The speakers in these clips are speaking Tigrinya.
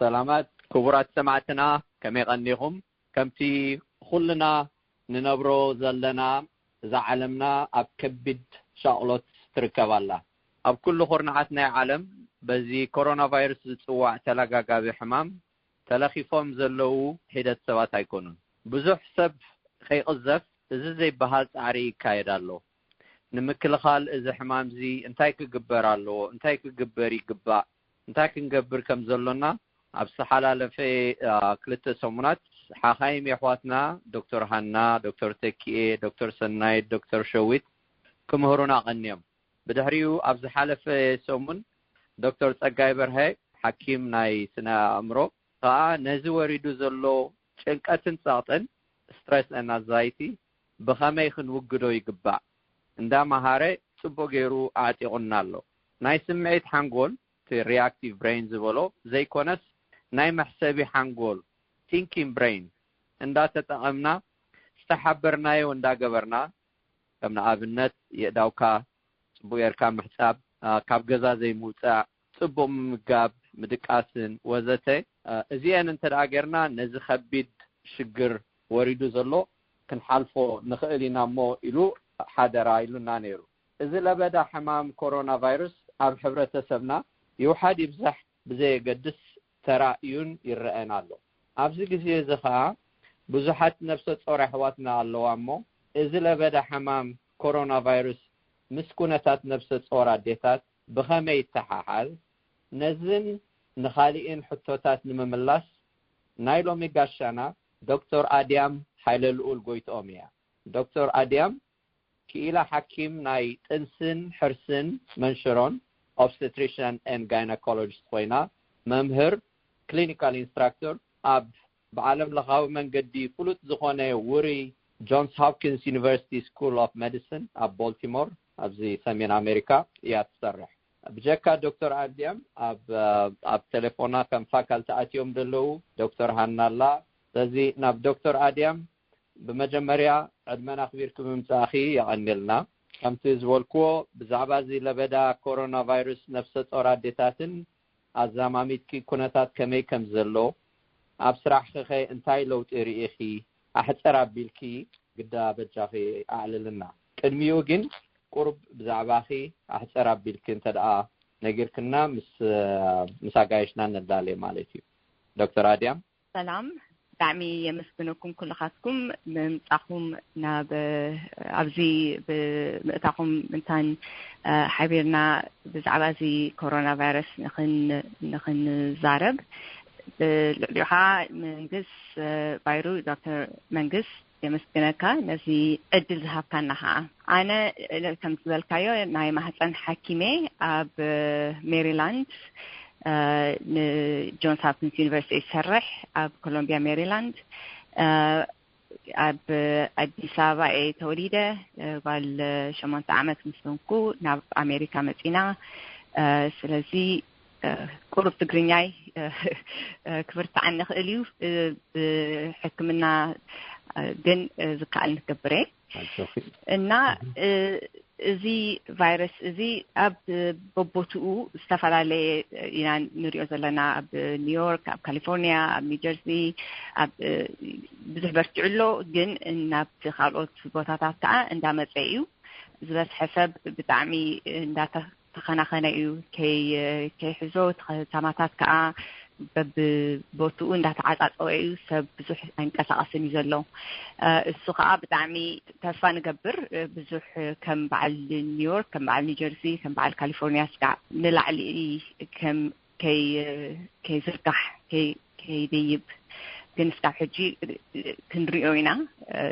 ሰላማት ክቡራት ሰማዕትና፣ ከመይ ቀኒኹም? ከምቲ ኩልና ንነብሮ ዘለና፣ እዛ ዓለምና ኣብ ከቢድ ሻቕሎት ትርከብ ኣላ። ኣብ ኩሉ ኩርናዓት ናይ ዓለም በዚ ኮሮና ቫይረስ ዝጽዋዕ ተላጋጋቢ ሕማም ተለኺፎም ዘለዉ ሒደት ሰባት ኣይኮኑን። ብዙሕ ሰብ ከይቕዘፍ እዚ ዘይበሃል ጻዕሪ ይካየድ ኣሎ። ንምክልኻል እዚ ሕማምዚ እንታይ ክግበር ኣለዎ? እንታይ ክግበር ይግባእ? እንታይ ክንገብር ከም ዘሎና ኣብ ዝሓላለፈ ክልተ ሰሙናት ሓኻይም የሕዋትና ዶክተር ሃና፣ ዶክተር ተኪኤ፣ ዶክተር ሰናይት፣ ዶክተር ሸዊት ክምህሩና ቀንዮም። ብድሕሪኡ ኣብ ዝሓለፈ ሰሙን ዶክተር ጸጋይ በርሀ፣ ሓኪም ናይ ስነ ኣእምሮ፣ ከኣ ነዚ ወሪዱ ዘሎ ጭንቀትን ጸቕጥን፣ ስትረስ and ኣንዛይቲ፣ ብኸመይ ክንውግዶ ይግባእ እንዳመሃረ ጽቡቕ ገይሩ ኣዕጢቑና ኣሎ። ናይ ስምዒት ሓንጎል፣ እቲ ሪኣክቲቭ ብሬን ዝበሎ ዘይኮነስ፣ ናይ መሕሰቢ ሓንጎል፣ ቲንኪንግ ብሬን፣ እንዳተጠቐምና ዝተሓበርናዮ እንዳገበርና፣ ከም ንኣብነት የእዳውካ ጽቡቕ ጌርካ ምሕጻብ፣ ካብ ገዛ ዘይምውጻእ፣ ጽቡቕ ምምጋብ፣ ምድቃስን ወዘተ፣ እዚአን እንተ ደኣ ጌርና ነዚ ከቢድ ሽግር ወሪዱ ዘሎ ክንሓልፎ ንኽእል ኢና እሞ ኢሉ ሓደራ ኢሉና ነይሩ። እዚ ለበዳ ሕማም ኮሮና ቫይረስ ኣብ ሕብረተሰብና ይውሓድ ይብዛሕ ብዘየገድስ ተራእዩን ይረኣን ኣሎ። ኣብዚ ግዜ እዚ ኸኣ ብዙሓት ነፍሰ ጾር ኣሕዋትና ኣለዋ እሞ፣ እዚ ለበዳ ሕማም ኮሮና ቫይረስ ምስ ኩነታት ነፍሰ ጾር ኣዴታት ብኸመይ ይተሓሓዝ? ነዝን ንኻልእን ሕቶታት ንምምላስ ናይ ሎሚ ጋሻና ዶክተር ኣድያም ሓይለልኡል ጎይትኦም እያ። ዶክተር ኣድያም ክኢላ ሓኪም ናይ ጥንስን ሕርስን መንሽሮን፣ ኦብስቴትሪሽን ኤንድ ጋይናኮሎጂስት ኮይና፣ መምህር፣ ክሊኒካል ኢንስትራክተር፣ ኣብ ብዓለም ለኻዊ መንገዲ ፍሉጥ ዝኾነ ውሩይ ጆንስ ሆፕኪንስ ዩኒቨርሲቲ ስኩል ኦፍ ሜዲሲን ኣብ ቦልቲሞር ኣብዚ ሰሜን ኣሜሪካ እያ ትሰርሕ። ብጀካ ዶክተር ኣድያም ኣብ ኣብ ቴሌፎና ከም ፋካልቲ ኣትዮም ዘለዉ ዶክተር ሃና ኣላ። ስለዚ ናብ ዶክተር ኣድያም ብመጀመርያ ዕድመና ኣኽቢርኪ ብምምጻእኺ የቐንየልና። ከምቲ ዝበልክዎ ብዛዕባ እዚ ለበዳ ኮሮና ቫይረስ ነፍሰ ጾር ኣዴታትን ኣዛማሚትኪ ኩነታት ከመይ ከም ዘሎ፣ ኣብ ስራሕኺ ኸ እንታይ ለውጢ ርኢኺ? ኣሕጽር ኣቢልኪ ግዳ በጃኺ ኣዕልልና። ቅድሚኡ ግን ቁሩብ ብዛዕባኺ ኣሕጽር ኣቢልኪ እንተ ደኣ ነጊርክና ምስ ምስ ኣጋይሽና ንላለ ማለት እዩ። ዶክተር ኣድያም። ሰላም፣ ብጣዕሚ የመስግነኩም ኩልኻትኩም ምምጻኹም ናብ ኣብዚ ብምእታኹም እንታን ሓቢርና ብዛዕባ እዚ ኮሮና ቫይረስ ንኽን ንኽንዛረብ ብልዕሊኡ ከዓ መንግስ ባይሩ ዶክተር መንግስ የመስግነካ ነዚ ዕድል ዝሃብካና ከዓ። ኣነ ከም ዝበልካዮ ናይ ማህፀን ሓኪሜ ኣብ ሜሪላንድ ንጆንስ ሆፕኪንስ ዩኒቨርሲቲ ዝሰርሕ ኣብ ኮሎምቢያ ሜሪላንድ ኣብ ኣዲስ ኣበባ እየ ተወሊደ። ጓል ሸሞንተ ዓመት ምስ ኮንኩ ናብ ኣሜሪካ መፂና። ስለዚ ቁሩብ ትግርኛይ ክብርትዓኒ ይኽእል እዩ። ብሕክምና ግን ዝከኣል ንገብር እየ። እና እዚ ቫይረስ እዚ ኣብ በቦትኡ ዝተፈላለየ ኢና ንሪኦ ዘለና። ኣብ ኒውዮርክ፣ ኣብ ካሊፎርኒያ፣ ኣብ ኒውጀርሲ፣ ኣብ ብዙሕ በርቲዑ ኣሎ። ግን ናብቲ ካልኦት ቦታታት ከዓ እንዳመፀ እዩ። ዝበዝሐ ሰብ ብጣዕሚ እንዳተኸናኸነ እዩ። ከይ ከይሕዞ እቲ ከተማታት ከዓ በብቦትኡ እንዳተዓፃፀወ እዩ። ሰብ ብዙሕ ኣይንቀሳቐስን እዩ ዘሎ። እሱ ከዓ ብጣዕሚ ተስፋ ንገብር። ብዙሕ ከም በዓል ኒውዮርክ፣ ከም በዓል ኒውጀርሲ፣ ከም በዓል ካሊፎርኒያ ስጋዕ ንላዕሊ ከም ከይ ከይዝርጋሕ ከይደይብ ግን እስካብ ሕጂ ክንሪኦ ኢና።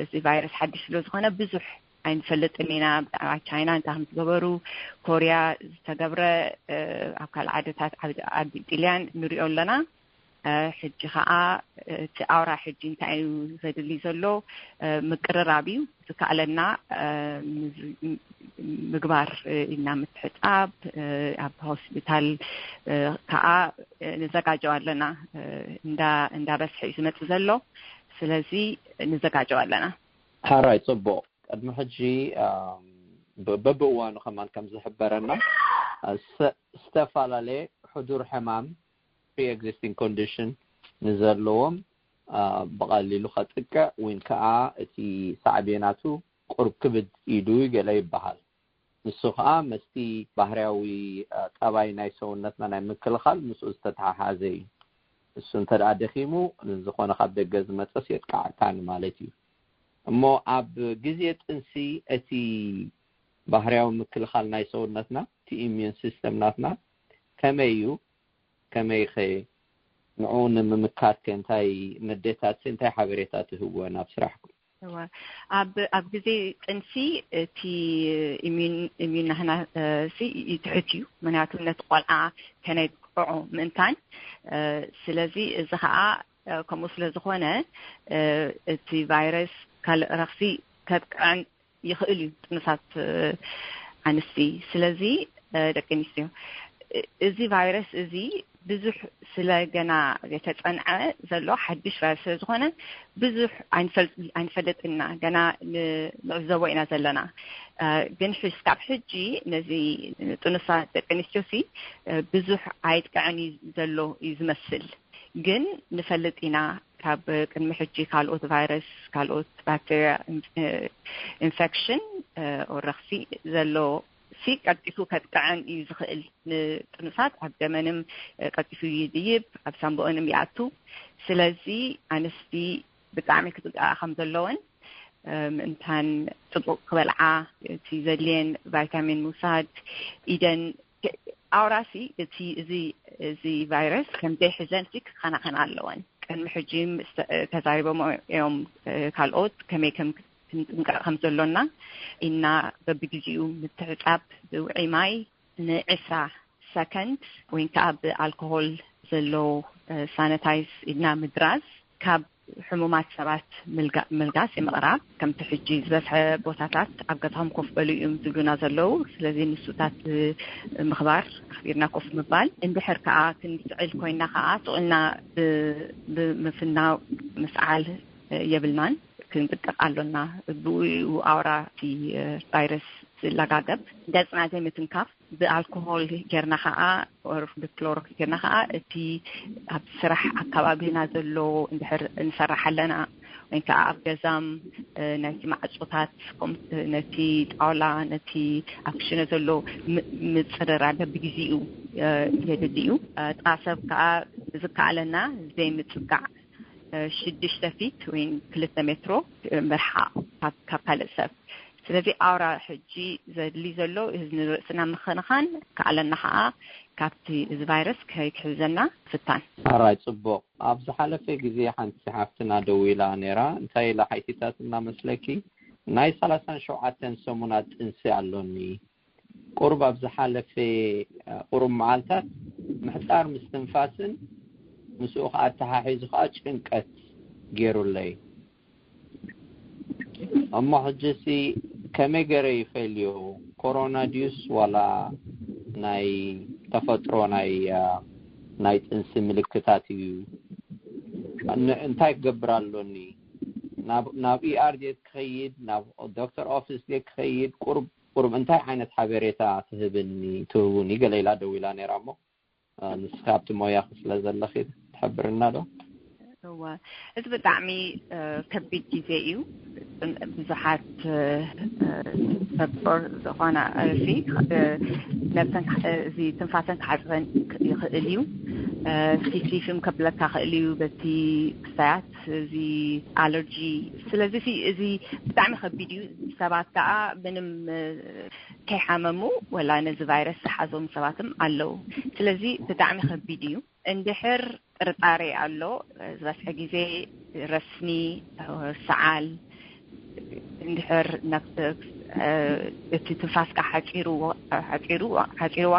እዚ ቫይረስ ሓድሽ ስለ ዝኾነ ብዙሕ ኣይንፈልጥን ኢና። ብዛዕባ ቻይና እንታይ ከም ዝገበሩ፣ ኮርያ ዝተገብረ፣ ኣብ ካልእ ዓድታት ዓዲ ጥልያን ንሪኦ ኣለና። ሕጂ ከዓ እቲ ኣውራ ሕጂ እንታይ እዩ ዘድሊ ዘሎ? ምቅርራብ እዩ ዝከኣለና ምግባር ኢልና ምትሕጻብ። ኣብ ሆስፒታል ከዓ ንዘጋጀው ኣለና። እንዳ እንዳበዝሐ እዩ ዝመፅእ ዘሎ። ስለዚ ንዘጋጀው ኣለና። ሓራይ ፅቡቕ። ቅድሚ ሕጂ በብእዋኑ ከማን ከም ዝሕበረና ዝተፈላለየ ሕዱር ሕማም pre-existing condition ንዘለዎም ብቐሊሉ ከጥቅዕ ወይን ከዓ እቲ ሳዕቤናቱ ቁርብ ክብድ ኢዱ ገለ ይበሃል። ንሱ ከዓ መስቲ ባህርያዊ ጠባይ ናይ ሰውነትና ናይ ምክልኻል ምስኡ ዝተተሓሓዘ እዩ። እሱ እንተ ደኣ ደኺሙ፣ ዝኾነ ካብ ደገ ዝመጸስ የጥቃዓካ ማለት እዩ። እሞ ኣብ ግዜ ጥንሲ እቲ ባህርያዊ ምክልኻል ናይ ሰውነትና፣ እቲ ኢሚዩን ሲስተም ናትና ከመይ እዩ? ከመይ ኸ ንዕኡ ንምምካት ከ እንታይ መደታት፣ እንታይ ሓበሬታ ትህብወን ኣብ ስራሕኩም? እወ፣ ኣብ ኣብ ግዜ ጥንሲ እቲ ኢሚዩን ኢሚዩን ናህና እ፣ ሲ ይትሕት እዩ። ምክንያቱ ነቲ ቆልዓ ከነጥቅዖ ምእንታን እ፣ ስለዚ እዚ ከዓ እ፣ ከምኡ ስለ ዝኾነ እ፣ እቲ ቫይረስ ካልእ ረኽሲ ከጥቅዐን ይኽእል እዩ ጥኑሳት እ፣ ኣንስቲ። ስለዚ እ፣ ደቂ ኣንስትዮ እ፣ እዚ ቫይረስ እዚ ብዙሕ ስለ ገና የተጸንዐ ዘሎ ሓድሽ ቫይረስ ስለ ዝኾነ ብዙሕ ኣይንፈልጥ ኣይንፈልጥና ገና ን- ንዕዘቦ ኢና ዘለና። እ፣ ግን ሕ- ስካብ ሕጂ ነዚ ጥኑሳት ደቂ ኣንስትዮ ሲ እ፣ ብዙሕ ኣይጥቅዐን እዩ ዘሎ እዩ ዝመስል። ግን ንፈልጥ ኢና ካብ ቅድሚ ሕጂ ካልኦት ቫይረስ ካልኦት ባክቴርያ ኢንፌክሽን ኦረክሲ ዘሎ ሲ ቀልጢፉ ከጥቅዐን እዩ ዝኽእል። ንጥኑሳት ኣብ ገመንም ቀልጢፉ ይድይብ፣ ኣብ ሳምቦኦንም ይኣቱ። ስለዚ ኣንስቲ ብጣዕሚ ክጥንቀቓ ከም ዘለወን ምእንታን ጽቡቕ ክበልዓ እቲ ዘድልየን ቫይታሚን ምውሳድ ኢደን ኣውራሲ እቲ እዚ እዚ ቫይረስ ከም ዘይሕዘን ሲ ክኸናኸና ኣለወን። ቅድሚ ሕጂ ተዛሪቦም እዮም ካልኦት ከመይ ከም ክንጥንቀቕ ከም ዘሎና ኢና በብግዜኡ ምትሕጻብ ብውዒ ማይ ንዕስራ ሰከንድ ወይ ከዓ ብኣልኮሆል ዘሎ ሳነታይዝ ኢድና ምድራዝ ካብ ሕሙማት ሰባት ምልጋስ ምቕራብ ከምቲ ሕጂ ዝበዝሐ ቦታታት ኣብ ገዛኹም ኮፍ በሉ እዮም ዝብሉና ዘለዉ። ስለዚ ንሱታት ምኽባር ኣኽቢርና ኮፍ ምባል እንድሕር ከዓ ክንስዕል ኮይና ከዓ ስቕልና ብምፍናው ምስዓል የብልናን። ክንጥቀቕ ኣሎና። ብኡ ኣውራ እቲ ቫይረስ ዝለጋገብ ገፅና ዘይምትንካፍ ብኣልኮሆል ጌርና ከዓ ብክሎሮክስ ጌርና ከዓ እቲ ኣብ ስራሕ ኣካባቢና ዘሎ እንድሕር ንሰራሕ ኣለና ወይ ከዓ ኣብ ገዛም ነቲ ማዕፆታት ነቲ ጣውላ ነቲ ኣብ ክሽነ ዘሎ ምፅርራ በብግዜኡ የድሊ እዩ። ጥቓ ሰብ ከዓ ዝከኣለና ዘይምፅጋዕ ሽዱሽተ ፊት ወይ ክልተ ሜትሮ ምርሓቕ ካብ ካልእ ሰብ። ስለዚ ኣውራ ሕጂ ዘድሊ ዘሎ እዚ ንርእስና ምኽንኻን ከኣለና ከዓ ካብቲ እዚ ቫይረስ ከይክሕዘና ፍታን። ኣራይ ጽቡቕ። ኣብ ዝሓለፈ ግዜ ሓንቲ ሓፍትና ደዊላ ነይራ። እንታይ ኢላ ሓይቲታት እናመስለኪ? ናይ ሰላሳን ሸውዓተን ሰሙናት ጥንሲ ኣሎኒ። ቁሩብ ኣብ ዝሓለፈ ቁሩብ መዓልታት ምሕጻር ምስትንፋስን ምስኡ ከዓ ኣተሓሒዙ ከዓ ጭንቀት ገይሩለይ። እሞ ሕጂ ሲ ከመይ ገይረ ይፈልዮ? ኮሮና ድዩስ ዋላ ናይ ተፈጥሮ ናይ ናይ ጥንሲ ምልክታት እዩ? እንታይ ክገብር ኣሎኒ? ናብ ናብ ኢኣር ድየ ክኸይድ? ናብ ዶክተር ኦፊስ ድየ ክኸይድ? ቁሩብ ቁሩብ እንታይ ዓይነት ሓበሬታ ትህብኒ ትህቡኒ? ገለ ኢላ ደዊላ ነይራ እሞ ንስኻ ኣብቲ ሞያኺ ስለ ዘለኺ ትሕብርና ዶ? እወ፣ እዚ ብጣዕሚ ከቢድ ግዜ እዩ። ብዙሓት ሰብ ጾር ዝኾና ርእሲ ነብሰን እዚ ትንፋሰን ክሓጽበን ይኽእል እዩ። ፊፍሊፍም ከብለካ ክእል እዩ በቲ ክሳያት እዚ ኣለርጂ። ስለዚ እዚ ብጣዕሚ ከቢድ እዩ። ሰባት ከዓ ምንም ከይሓመሙ ወላ ነዚ ቫይረስ ዝሓዞም ሰባትም ኣለዉ። ስለዚ ብጣዕሚ ከቢድ እዩ። እንድሕር ጥርጣሬ ኣሎ ዝበዝሐ ግዜ ረስኒ፣ ሰዓል፣ እንድሕር እቲ ትንፋስካ ሓፂርዋ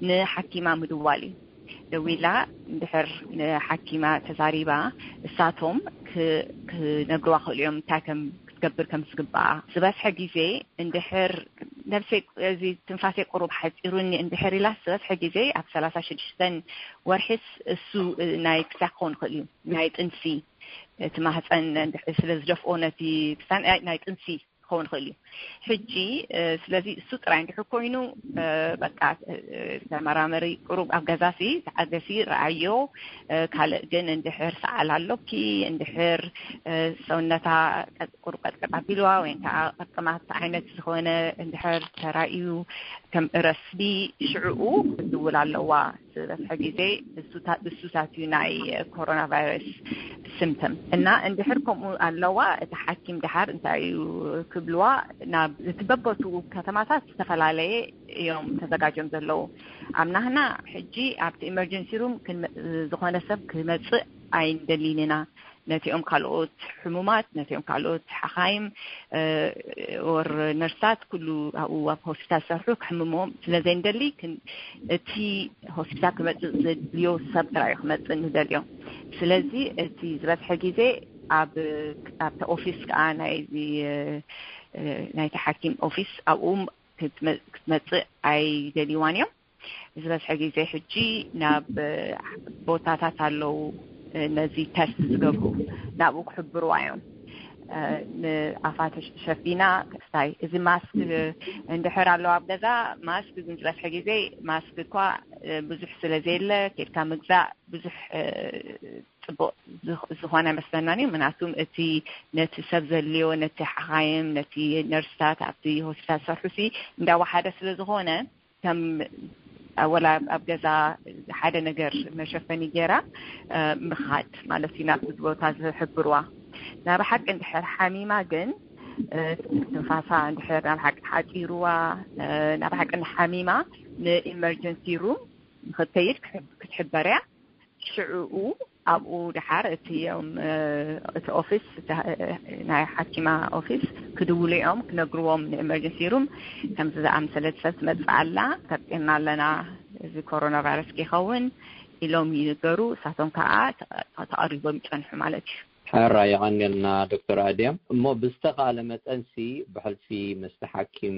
ንሓኪማ ምድዋል እዩ። ደዊላ እንድሕር ንሓኪማ ተዛሪባ እሳቶም ክነግርዋ ክእሉ እዮም እንታይ ከም ክትገብር ከም ዝግባኣ። ዝበዝሐ ግዜ እንድሕር ነብሰይ እዚ ትንፋሰይ ቁሩብ ሓፂሩኒ እንድሕር ኢላ ዝበዝሐ ግዜ ኣብ ሰላሳ ሽዱሽተን ወርሒስ እሱ ናይ ክሳያ ክኸውን ይኽእል እዩ ናይ ጥንሲ እቲ ማህፀን ስለ ዝደፍኦ ነቲ ክሳን ናይ ጥንሲ ክኸውን ይኽእል እዩ። ሕጂ ስለዚ እሱ ጥራይ እንድሕር ኮይኑ በቃ ተመራመሪ፣ ቁሩብ ኣብ ገዛሲ ተዓገሲ፣ ረኣዮ። ካልእ ግን እንድሕር ሰዓል ኣሎኪ፣ እንድሕር ሰውነታ ቁሩብ ቀጥቀጥ ኣቢልዋ ወይ ከዓ ቅርጥማት ዓይነት ዝኾነ እንድሕር ተራእዩ ከም ረስዲ፣ ሽዕኡ ክትድውል ኣለዋ። ዝበዝሐ ግዜ እሱታት እዩ ናይ ኮሮና ቫይረስ ስምተም እና እንድሕር ከምኡ ኣለዋ፣ እቲ ሓኪም ድሓር እንታይ እዩ ክብልዋ? ናብ እቲ በቦቱ ከተማታት ዝተፈላለየ እዮም ተዘጋጆም ዘለዉ። ኣብ ናህና ሕጂ ኣብቲ ኢመርጀንሲ ሩም ዝኾነ ሰብ ክመፅእ ኣይንደሊን ኢና። ነቲኦም ካልኦት ሕሙማት፣ ነቲኦም ካልኦት ሓኻይም ወር ነርሳት፣ ኩሉ ኣብኡ ኣብ ሆስፒታል ዝሰርሑ ክሕምሞም ስለ ዘይንደሊ፣ እቲ ሆስፒታል ክመፅእ ዘድልዮ ሰብ ጥራይ ክመፅእ ንደልዮም። ስለዚ እቲ ዝበዝሐ ግዜ ኣብ ኣብቲ ኦፊስ ከዓ ናይዚ ናይቲ ሓኪም ኦፊስ ኣብኡ ክትመፅእ ኣይደልይዋን እዮም። ዝበዝሐ ግዜ ሕጂ ናብ ቦታታት ኣለዉ፣ ነዚ ተስት ዝገብሩ ናብኡ ክሕብርዋ እዮም። ንኣፋ ሸፊና ክስታይ። እዚ ማስክ እንድሕር ኣለዋ ኣብ ገዛ፣ ማስክ ግን ዝበዝሐ ግዜ ማስክ እኳ ብዙሕ ስለ ዘየለ፣ ኬድካ ምግዛእ ብዙሕ ፅቡቅ ዝኾነ ኣይመስለናን እዩ። ምክንያቱም እቲ ነቲ ሰብ ዘድልዮ፣ ነቲ ሓኻይም፣ ነቲ ነርስታት፣ ኣብቲ ሆስፒታል ዝሰርሑ ሲ እንዳወሓደ ስለ ዝኾነ፣ ከም ወላ ኣብ ገዛ ሓደ ነገር መሸፈኒ ገይራ ምኻድ ማለት እዩ ናብቲ ቦታ ዝሕብርዋ። ናብ ሓቂ እንድሕር ሓሚማ ግን፣ ትንፋሳ እንድሕር ናብ ሓቂ ሓፂርዋ፣ ናብ ሓቂ ሓሚማ፣ ንኢመርጀንሲ ሩም ንክትከይድ ክትሕበር እያ። ሽዕኡ ኣብኡ ድሓር እቲ እቲ ኦፊስ፣ ናይ ሓኪማ ኦፊስ ክድውሉ እዮም፣ ክነግርዎም ንኤመርጀንሲ ሩም ከምዚ ዝኣምሰለት ሰብ ትመፅእ ኣላ፣ ተርጢና ኣለና፣ እዚ ኮሮና ቫይረስ ከይኸውን ኢሎም ይንገሩ። እሳቶም ከዓ ተቐሪቦም ይፀንሑ ማለት እዩ። ሕራ የቐንየልና ዶክተር ኣድያም። እሞ ብዝተኻለ መጠንሲ ብሕልፊ ምስቲ ሓኪም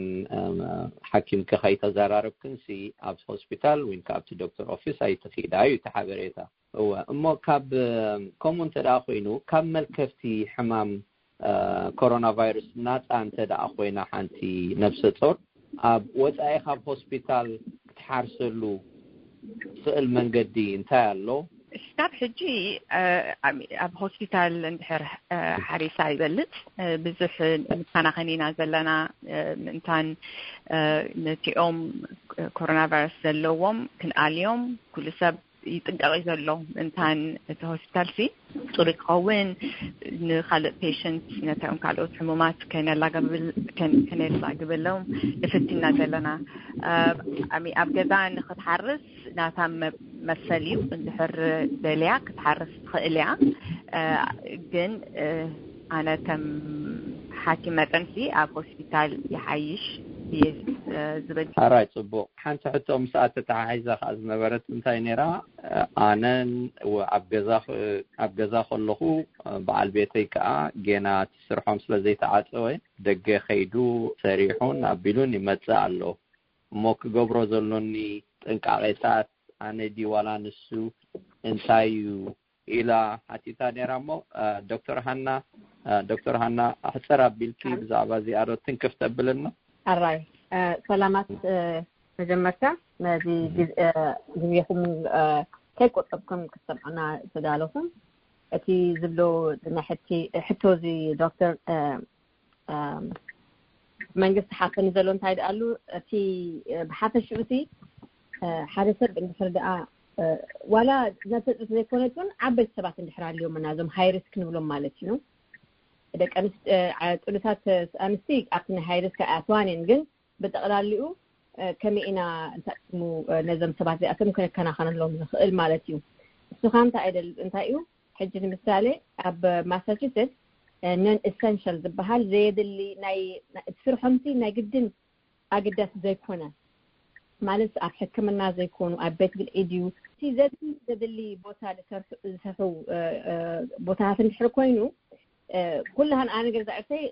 ሓኪምኪ ከይተዘራረብክንሲ ኣብቲ ሆስፒታል ወይ ከኣ ኣብቲ ዶክተር ኦፊስ ኣይትኺዳ እዩ እቲ ሓበሬታ። እወ፣ እሞ ካብ ከምኡ እንተ ደኣ ኮይኑ፣ ካብ መልከፍቲ ሕማም ኮሮና ቫይረስ ናጻ እንተ ደኣ ኮይና ሓንቲ ነብሰ ጾር፣ ኣብ ወጻኢ ካብ ሆስፒታል ክትሓርሰሉ ትኽእል መንገዲ እንታይ ኣሎ? እስካብ ሕጂ ኣብ ሆስፒታል እንድሕር ሓሪሳ ይበልጽ፣ ብዙሕ ንከናኸን ኢና ዘለና። ምእንታን ነቲኦም ኮሮና ቫይረስ ዘለዎም ክንኣልዮም ኩሉ ሰብ ይጥንቀቕ እዩ ዘሎ። ምእንታን እቲ ሆስፒታል ሲ ጽሩይ ክኸውን፣ ንኻልእ ፔሸንት፣ ነቶም ካልኦት ሕሙማት ከነላጋብል-፣ ከን-፣ ከነላግበሎም ንፍትና ዘለና። ኣብ ገዛ ንኽትሓርስ ናታ መ-፣ መሰል እዩ። እንድሕር ደልያ ክትሓርስ ትኽእል እያ። ግን ኣነ ከም ሓኪም መጠንሲ ኣብ ሆስፒታል ይሓይሽ እየ ዝብል። ሕራይ፣ ጽቡቕ። ሓንቲ ሕቶ ምስኣ ተተሓሒዛ ከኣ ዝነበረት እንታይ ነይራ? ኣነን ኣብ ገዛ፣ ኣብ ገዛ ከለኹ በዓል ቤተይ ከኣ ጌና እቲ ስርሖም ስለ ዘይተዓጸወ ደገ ከይዱ ሰሪሑን ኣቢሉን ይመጽእ ኣሎ። እሞ ክገብሮ ዘሎኒ ጥንቃቄታት ኣነ ድዩ ዋላ ንሱ እንታይ እዩ ኢላ ሓቲታ ነይራ። እሞ ዶክተር ሃና፣ ዶክተር ሃና፣ ኣሕጽር ኣቢልኪ ብዛዕባ እዚኣ ዶ ትንክፍ ተብልና? ኣራይ፣ ሰላማት። መጀመርታ ነዚ ግዜኹም ከይቆጠብኩም ክትሰምዑና ዝተዳለኹም፣ እቲ ዝብሎ ናይ ሕቶ እዚ ዶክተር መንግስቲ ሓፈኒ ዘሎ እንታይ ደኣሉ፣ እቲ ብሓፈሽኡ እቲ ሓደ ሰብ እንድሕር ደኣ ዋላ ነብሰ ጡት ዘይኮነት እውን ዓበይቲ ሰባት እንድሕር ኣልዮምና፣ እዞም ሃይ ሪስክ ንብሎም ማለት እዩ። ደቂ ኣንስት-፣ ዓ-፣ ጥኑሳት ኣንስቲ ኣብቲ ናይ ሃይ ሪስክ ኣይኣትዋን እየን፣ ግን ብጠቕላሊኡ ከመይ ኢና፣ እንታይ ቅድሙ ነዞም ሰባት እዚኣቶም ከነከናኸነሎም ንኽእል ማለት እዩ። እሱ ኸኣ እንታይ ኣይደል-፣ እንታይ እዩ፣ ሕጂ ንምሳሌ ኣብ ማሳቹሴትስ ነን ኤሰንሻል ዝበሃል ዘየድሊ ናይ፣ ናይ ስርሖምሲ ናይ ግድን ኣገዳሲ ዘይኮነ ማለት ኣብ ሕክምና ዘይኮኑ ኣብ ቤት ብልዒ ድዩ እቲ ዘድሊ ዘድሊ ቦታ ዝሰርሑ፣ ዝሰርሑ ቦታታት እንድሕር ኮይኑ ኩላህን ኣነ ገዛ ዕርሰይ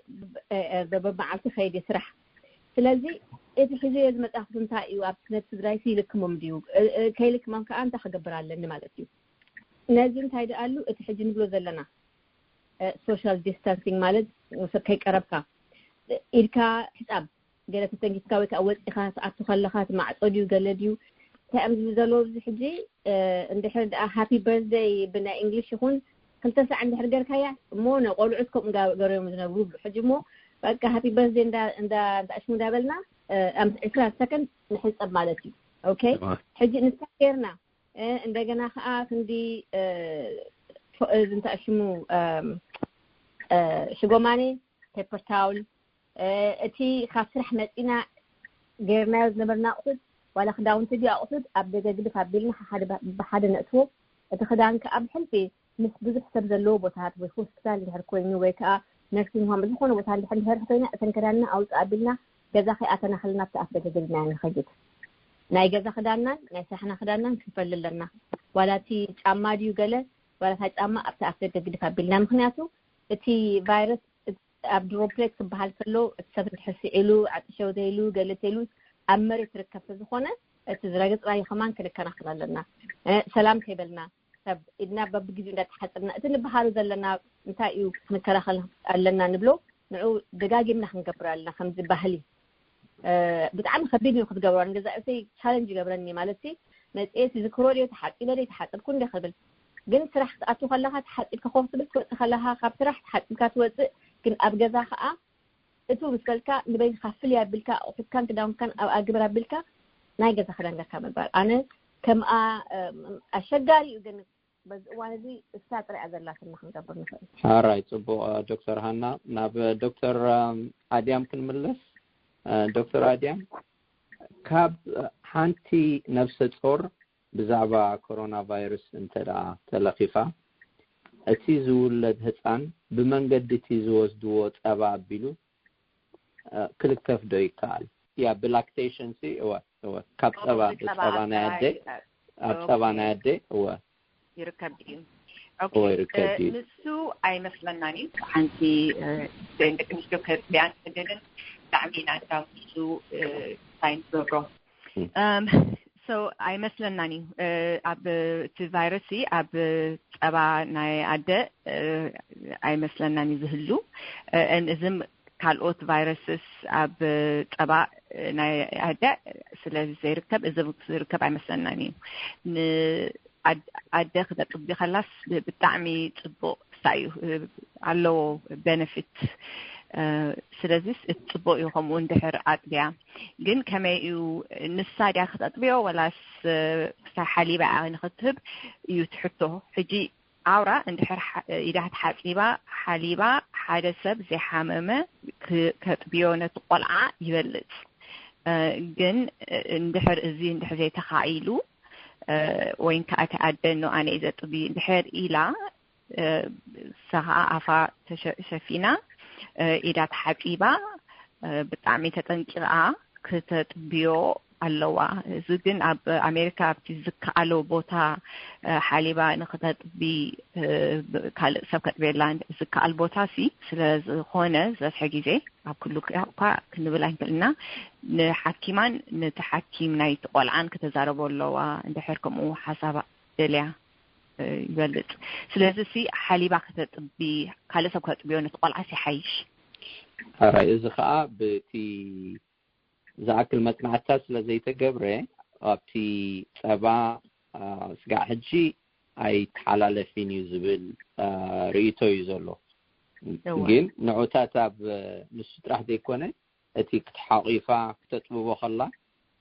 በብመዓልቲ ከይድ ስራሕ። ስለዚ እቲ ሕዝዮ ዝመጻኹት እንታይ እዩ ኣብ ስነት ስድራይሲ ይልክሞም ድዩ? ከይልክሞም ከኣ እንታይ ክገብር ኣለኒ ማለት እዩ። ነዚ እንታይ ደኣሉ እቲ ሕጂ ንብሎ ዘለና ሶሻል ዲስታንሲንግ ማለት ሰብ ከይቀረብካ ኢድካ ሕጻብ፣ ገለ ተተንኪፍካ ወይ ከዓ ወፂኻ ትኣቱ ከለኻ እቲ ማዕፆ ድዩ ገለ ድዩ እንታይ እዮም ዝብሉ ዘለዉ ኣብዚ ሕጂ። እንድሕር ደኣ ሃፒ በርዝደይ ብናይ እንግሊሽ ይኹን ክልተ ሳዕ እንድሕር ገርካያ እሞ ንቆልዑት ከምኡ ገሮም ዝነብሩ ብሉ ሕጂ እሞ በቃ ሃፒ በርዝደይ እንዳ ሽሙ እንዳበልና ኣምስ ዕስራ ሰከንድ ንሕፀብ ማለት እዩ። ኦኬ ሕጂ ንሳ ጌርና እንደገና ከዓ ክንዲ እንታይ ሽሙ ሽጎማኔ፣ ፔፐር ታውል፣ እቲ ካብ ስራሕ መፂና ገይርናዮ ዝነበርና ኣቑሑት ዋላ ክዳውንቲ ድዩ ኣቑሑት ኣብ ደገ ግድፍ ኣቢልና ብሓደ ነእትዎ። እቲ ክዳን ከዓ ብሕልፊ ምስ ብዙሕ ሰብ ዘለዎ ቦታት ወይ ሆስፒታል እንድሕር ኮይኑ ወይ ከዓ ነርሲንግ ሆም ዝኾነ ቦታ እንድሕር እንድሕር ኮይና እተን ክዳንና ኣውፅእ ኣቢልና ገዛ ከይኣተና ከለና ኣብቲ ኣፍ ደገ ገዲፍናዮ ንኸይድ። ናይ ገዛ ክዳንናን ናይ ስራሕና ክዳንናን ክንፈሊ ኣለና። ዋላ እቲ ጫማ ድዩ ገለ ዋላ እታ ጫማ ኣብቲ ኣፍ ደገ ግድፍ ኣቢልና። ምክንያቱ እቲ ቫይረስ ኣብ ድሮፕሌት ክበሃል ከሎ እቲ ሰብ እንድሕር ስዒሉ ዓጥሸው ተይሉ ገለ ተይሉ ኣብ መሬት ትርከብ ስለዝኾነ እቲ ዝረገፅናዮ ከማን ክንከናኸን ኣለና። ሰላም ከይበልና ሰብ ኢድና በብግዜኡ እንዳተሓፅብና እቲ ንበሃሉ ዘለና እንታይ እዩ ክንከላኸል ኣለና ንብሎ ንዑ ደጋጊምና ክንገብር ኣለና። ከምዚ ባህሊ ብጣዕሚ ከቢድ እዩ ክትገብሮ። ንገዛእ ርእሰይ ቻለንጅ ይገብረኒ ማለት ሲ መፅኤ ዝክሮ ድዮ ተሓፂበ ድዮ ተሓፅብኩ እንደ ክብል ግን ስራሕ ክትኣቱ ከለካ ተሓፂብካ ኮፍ ትብል ትወፅእ ከለካ ካብ ስራሕ ተሓፂብካ ትወፅእ ግን ኣብ ገዛ ከዓ እቱ ምስ በልካ ንበይንካ ፍልይ ኣቢልካ ኣቑሑትካን ክዳውንትካን ኣብ ኣግብር ኣቢልካ ናይ ገዛ ክዳን ገርካ ምባል ኣነ ከምኣ ኣሸጋሪ እዩ። ግን በዚ እዋን እዚ እሳ ጥሪያ ዘላትና ክንገብር ንኽእል። ሓራይ ጽቡቕ። ዶክተር ሃና ናብ ዶክተር ኣድያም ክንምለስ። ዶክተር ኣድያም ካብ ሓንቲ ነፍሰ ጾር ብዛዕባ ኮሮና ቫይረስ እንተ ደኣ ተለኺፋ እቲ ዝውለድ ህጻን ብመንገዲ እቲ ዝወስድዎ ጸባ ኣቢሉ ክልከፍ ዶ ይከኣል? ያ ብላክቴሽን ሲ እወ እወ ካብ ጸባ ብጸባ ናይ ኣደ ኣብ ጸባ ናይ ኣደ እወ ይርከብ እዩ። እወ ይርከብ እዩ። ንሱ ኣይመስለናን እዩ። ሓንቲ ደቂ ኣንስትዮ ከጥብያን ክደልን ብጣዕሚ ኢና እንዳምሱ ሳይንስ ገብሮ so ኣይመስለናን እዩ። ኣብ እቲ ቫይረስ ኣብ ጸባ ናይ ኣደ ኣይመስለናን እዩ ዝህሉ። እዝም ካልኦት ቫይረስስ ኣብ ጸባ ናይ ኣደ ስለ ዘይርከብ እዚ ዝርከብ ኣይመስለናን እዩ። ንኣደ ክተጥቢ ከላስ ብጣዕሚ ጽቡቅ ስታይ እዩ ኣለዎ ቤነፊት። ስለዚስ እቲ ጽቡቅ እዩ ከምኡ እንድሕር ኣጥቢያ። ግን ከመይ እዩ ንሳ ድያ ክተጥብዮ ወላስ ክሳብ ሓሊባ እያ ንክትህብ እዩ ትሕቶ። ሕጂ ኣውራ እንድሕር ኢዳ ተሓፂባ ሓሊባ ሓደ ሰብ ዘይሓመመ ከጥብዮ ነቲ ቆልዓ ይበልፅ። ግን እንድሕር እዚ እንድሕር ዘይተኻኢሉ ወይ ከዓ እቲ ኣደ ኖ ኣነ እዩ ዘጥቢ እንድሕር ኢላ ንሳ ከዓ ኣፋ ሸፊና ኢዳ ተሓፂባ ብጣዕሚ ተጠንቂቃ ክተጥብዮ ኣለዋ። እዚ ግን ኣብ ኣሜሪካ ኣብቲ ዝከኣሎ ቦታ ሓሊባ ንክተጥቢ ካልእ ሰብ ከጥብየላ ዝከኣል ቦታ ሲ ስለዝኮነ ዝበዝሐ ግዜ ኣብ ኩሉ እኳ ክንብል ኣይንክእልና ንሓኪማን ነቲ ሓኪም ናይቲ ቆልዓን ክተዛረቦ ኣለዋ። እንድሕር ከምኡ ሓሳብ ደልያ ይበልፅ። ስለዚ ሲ ሓሊባ ከተጥቢ ካልእ ሰብ ከጥብዮ ነቲ ቆልዓ ሲ ሓይሽ። ሕራይ እዚ ከዓ ብቲ ዝኣክል መፅናዕትታት ስለ ዘይተገብረ ኣብቲ ፀባ ስጋዕ ሕጂ ኣይተሓላለፊን እዩ ዝብል ርእይቶ እዩ ዘሎ። ግን ንዑታት ኣብ ንሱ ጥራሕ ዘይኮነ እቲ ክትሓቂፋ ክተጥብቦ ከላ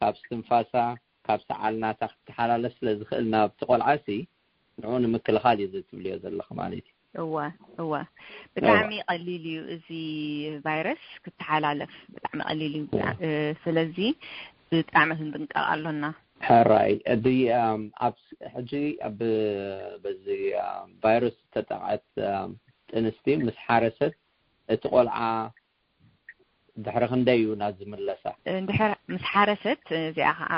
ካብ ስትንፋሳ ካብ ሰዓል ናታ ክተሓላለፍ ስለ ዝኽእል ናብቲ ቆልዓሲ ንዑ ንምክልኻል እዩ ዝትብልዮ ዘለኹ ማለት እዩ። እወ እወ ብጣዕሚ ቀሊል እዩ እዚ ቫይረስ ክተሓላለፍ ብጣዕሚ ቀሊል እዩ። ስለዚ ብጣዕሚ ክንጥንቀቕ ኣሎና። ሕራይ እዚ ኣብ ሕጂ በዚ ቫይረስ ዝተጠቕዐት ጥንስቲ ምስ ሓረሰት እቲ ቆልዓ ድሕሪ ክንደይ እዩ ናብ ዝምለሳ? እንድሕር ምስ ሓረሰት እዚኣ ከዓ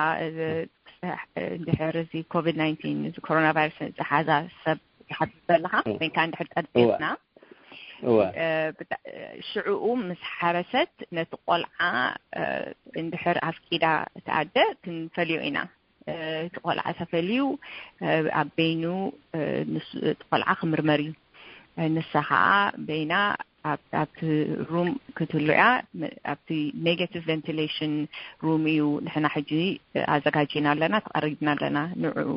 እንድሕር እዚ ኮቪድ ናይንቲን እዚ ኮሮና ቫይረስ ዝሓዛ ሰብ ይሓትት ዘለካ ወይ ከዓ እንድሕር ጠርጢርና ሽዕኡ ምስ ሓረሰት ነቲ ቆልዓ እንድሕር ኣፍቂዳ ተኣደ ክንፈልዮ ኢና። እቲ ቆልዓ ተፈልዩ ኣብ በይኑ እቲ ቆልዓ ክምርመር እዩ። ንሳ ከዓ በይና ኣብቲ ሩም ክትህሉ እያ። ኣብቲ negative ventilation room እዩ ንሕና ሕጂ ኣዘጋጅና ኣለና፣ ተቐሪብና ኣለና። ንዕኡ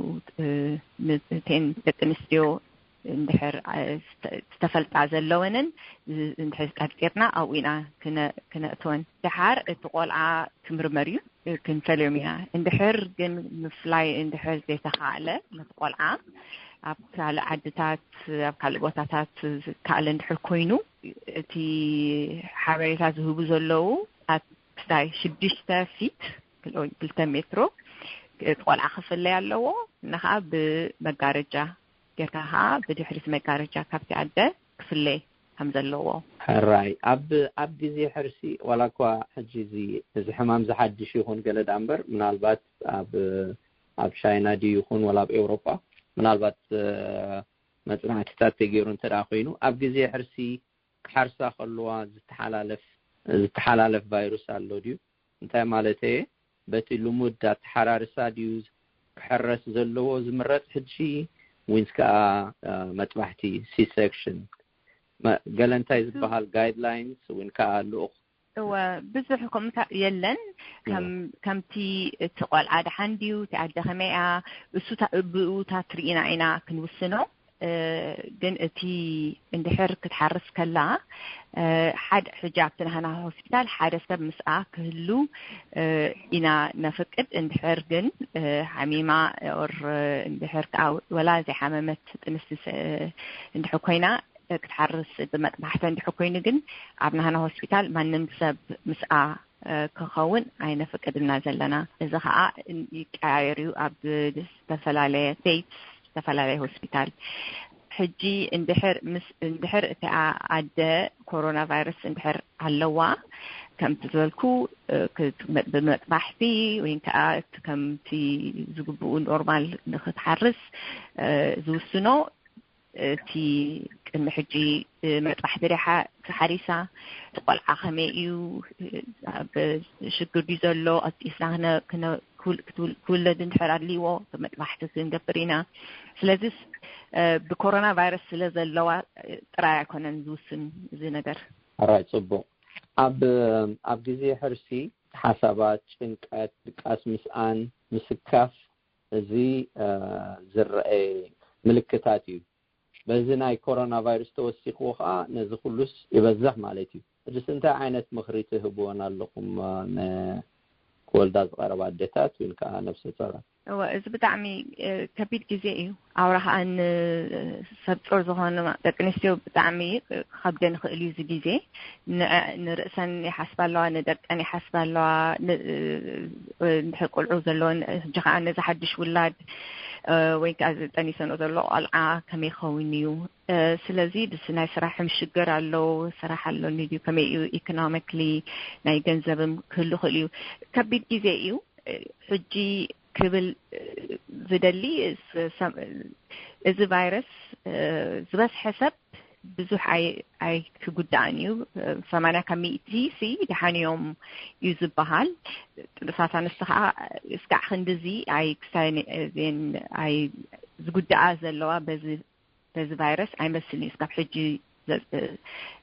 ንቴን ደቂ ኣንስትዮ እንድሕር ዝተፈልጣ ዘለወንን እንድሕር ቀርጢርና ኣብኡ ኢና ክነእትወን። ደሓር እቲ ቆልዓ ክምርመር እዩ፣ ክንፈልዮም ኢና። እንድሕር ግን ምፍላይ እንድሕር ዘይተኻእለ ነቲ ቆልዓ ኣብ ካልእ ዓድታት ኣብ ካልእ ቦታታት ዝከኣለ እንድሕር ኮይኑ እቲ ሓበሬታ ዝህቡ ዘለዉ ኣብ ክስታይ ሽዱሽተ ፊት ክልተ ሜትሮ ቆልዓ ክፍለይ ኣለዎ። ንኸዓ ብመጋረጃ ጌርካ ከዓ ብድሕሪት መጋረጃ ካብቲ ኣደ ክፍለ ከም ዘለዎ። ሕራይ ኣብ ኣብ ግዜ ሕርሲ ዋላ እኳ ሕጂ እዚ እዚ ሕማም ዝሓድሽ ይኹን ገለ ዳ እምበር ምናልባት ኣብ ኣብ ቻይና ድዩ ይኹን ዋላ ኣብ ኤውሮጳ ምናልባት መጽናዕትታት ተገይሩ እንተ ደኣ ኮይኑ ኣብ ግዜ ሕርሲ ክሓርሳ ከለዋ ዝተሓላለፍ ዝተሓላለፍ ቫይሩስ ኣሎ ድዩ? እንታይ ማለት እየ? በቲ ልሙድ ኣተሓራርሳ ድዩ ክሕረስ ዘለዎ ዝምረጽ ሕጂ ወይንስ ከኣ መጥባሕቲ ሲሰክሽን ገለ እንታይ ዝበሃል ጋይድላይንስ ወይ ከዓ ልኡኽ? እወ፣ ብዙሕ ከምታ የለን። ከምቲ እቲ ቆልዓ ደሓን ድዩ፣ እቲ ኣደ ከመይ እያ፣ እሱ ብእኡታት ርኢና ኢና ክንውስኖ። ግን እቲ እንድሕር ክትሓርስ ከላ ሓደ ሕጂ ኣብቲ ናህና ሆስፒታል ሓደ ሰብ ምስኣ ክህሉ ኢና ነፍቅድ። እንድሕር ግን ሓሚማ ኦር እንድሕር ከዓ ወላ ዘይሓመመት ጥንስቲ እንድሕር ኮይና ክትሓርስ ብመጥባሕቲ እንድሕር ኮይኑ ግን ኣብ ናህና ሆስፒታል ማንም ሰብ ምስኣ ክኸውን ኣይነፍቅድና ዘለና። እዚ ከዓ ይቀያየር እዩ ኣብ ዝተፈላለየ ስቴት ዝተፈላለየ ሆስፒታል። ሕጂ እንድሕር ምስ እንድሕር እቲኣ ኣደ ኮሮና ቫይረስ እንድሕር ኣለዋ ከምቲ ዝበልኩ ብመጥባሕቲ ወይ ከዓ ከምቲ ዝግብኡ ኖርማል ንክትሓርስ ዝውስኖ እቲ ቅድሚ ሕጂ መጥባሕቲ ሪሓ ተሓሪሳ እቲ ቆልዓ ከመይ እዩ ኣብ ሽግር ድዩ ዘሎ ቀጢስና ክውለድ እንድሕር ኣድልይዎ መጥባሕቲ ክንገብር ኢና። ስለዚስ ብኮሮና ቫይረስ ስለ ዘለዋ ጥራይ ኣይኮነን ዝውስን እዚ ነገር። ኣራይ ጽቡቅ። ኣብ ኣብ ግዜ ሕርሲ ሓሳባት፣ ጭንቀት፣ ድቃስ ምስኣን፣ ምስካፍ እዚ ዝረአ ምልክታት እዩ። በዚ ናይ ኮሮና ቫይረስ ተወሲኽዎ ከዓ ነዚ ኩሉስ ይበዝሕ ማለት እዩ። ሕጅስ እንታይ ዓይነት ምኽሪ ትህብወን ኣለኹም ንክወልዳ ዝቐረባ ኣዴታት ወይ ከዓ ነብሰ ጾራት? እወ፣ እዚ ብጣዕሚ ከቢድ ግዜ እዩ። ኣውራ ከዓ ንሰብ ጾር ዝኾነ ደቂ ኣንስትዮ ብጣዕሚ ክኸብደን ይኽእል እዩ እዚ ግዜ። ንርእሰን ይሓስባ ኣለዋ፣ ንደቀን ይሓስባ ኣለዋ። እንድሕር ቆልዑ ዘለወን ሕጂ ከዓ ነዚ ሓድሽ ውላድ ወይ ከዓ ጠኒሰንኦ ዘሎ ቆልዓ ከመይ ክኸውን እዩ? ስለዚ ድስ ናይ ስራሕም ሽግር ኣሎ፣ ስራሕ ኣሎኒ ድዩ፣ ከመይ እዩ ኢኮኖሚክሊ ናይ ገንዘብም ክህሉ ክእል እዩ። ከቢድ ግዜ እዩ። ሕጂ ክብል ዝደሊ እዚ ቫይረስ ዝበዝሐ ሰብ ብዙሕ ኣይክጉዳእን እዩ። ሰማንያ ካብ ሚእቲ ሲ ደሓን እዮም እዩ ዝበሃል። ጥኑሳት ኣንስቲ ከዓ እስካዕ ክንድዚ ኣይ ክሳይ ኣይ ዝጉዳኣ ዘለዋ በዚ በዚ ቫይረስ ኣይመስልን እዩ እስካብ ሕጂ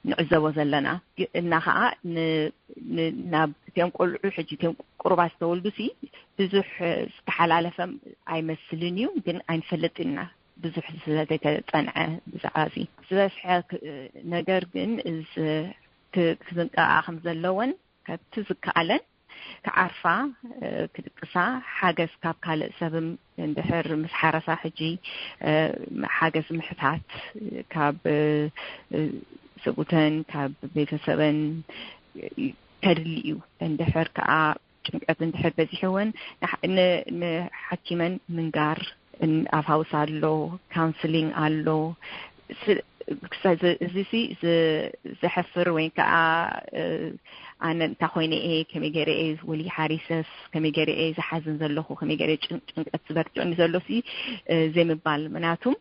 ንዕዘቦ ዘለና። እና ከዓ ናብ እቲኦም ቆልዑ ሕጂ እቲኦም ቁሩባት ዝተወልዱ ሲ ብዙሕ ዝተሓላለፈም ኣይመስልን እዩ፣ ግን ኣይንፈልጥ ኢና ብዙሕ ስለዘይተፀንዐ ብዛዕባ እዚ ዝበዝሐ ነገር ግን ክዝንቀኣ ከም ዘለወን ከብቲ ዝከኣለን ክዓርፋ ክድቅሳ ሓገዝ ካብ ካልእ ሰብም እንድሕር ምስ ሓረሳ ሕጂ ሓገዝ ምሕታት ካብ ሰብኡተን ካብ ቤተሰበን ከድሊ እዩ። እንድሕር ከዓ ጭንቀት እንድሕር በዚሕወን ንሓኪመን ምንጋር ኣፋውስ ኣሎ፣ ካውንስሊንግ ኣሎ። እዚ ዘሕፍር ወይ ከዓ ኣነ እንታይ ኮይነ እየ፣ ከመይ ገይረ እየ ወሊ ሓሪሰስ፣ ከመይ ገይረ እየ ዝሓዝን ዘለኹ፣ ከመይ ገይረ ጭንቀት ዝበርትዑኒ ዘሎ ሲ ዘይምባል። ምክንያቱም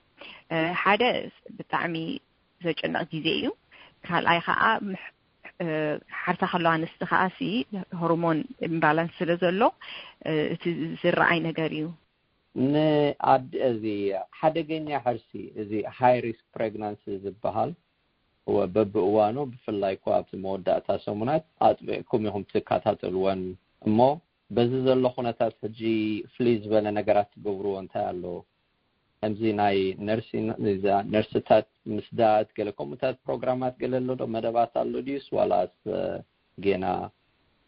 ሓደ ብጣዕሚ ዘጨንቕ ግዜ እዩ። ካልኣይ ከዓ ሓርሳ ከለዋ ኣንስቲ ከዓ ሲ ሆርሞን ኢምባላንስ ስለ ዘሎ እቲ ዝረኣይ ነገር እዩ። ንኣድ እዚ ሓደገኛ ሕርሲ እዚ ሃይ ሪስክ ፕሬግናንሲ ዝበሃል እወ፣ በብእዋኑ፣ ብፍላይ እኮ ኣብቲ መወዳእታ ሰሙናት ኣጥቢቕኩም ኢኹም ትከታተልወን። እሞ በዚ ዘሎ ኩነታት ሕጂ ፍልይ ዝበለ ነገራት ትገብርዎ እንታይ ኣሎ? ከምዚ ናይ ነርሲን-፣ እዛ ነርስታት ምስዳት፣ ገለ ከምኡታት ፕሮግራማት ገለ ኣሎ ዶ? መደባት ኣሎ ድዩስ ዋላስ፣ እ፣ ጌና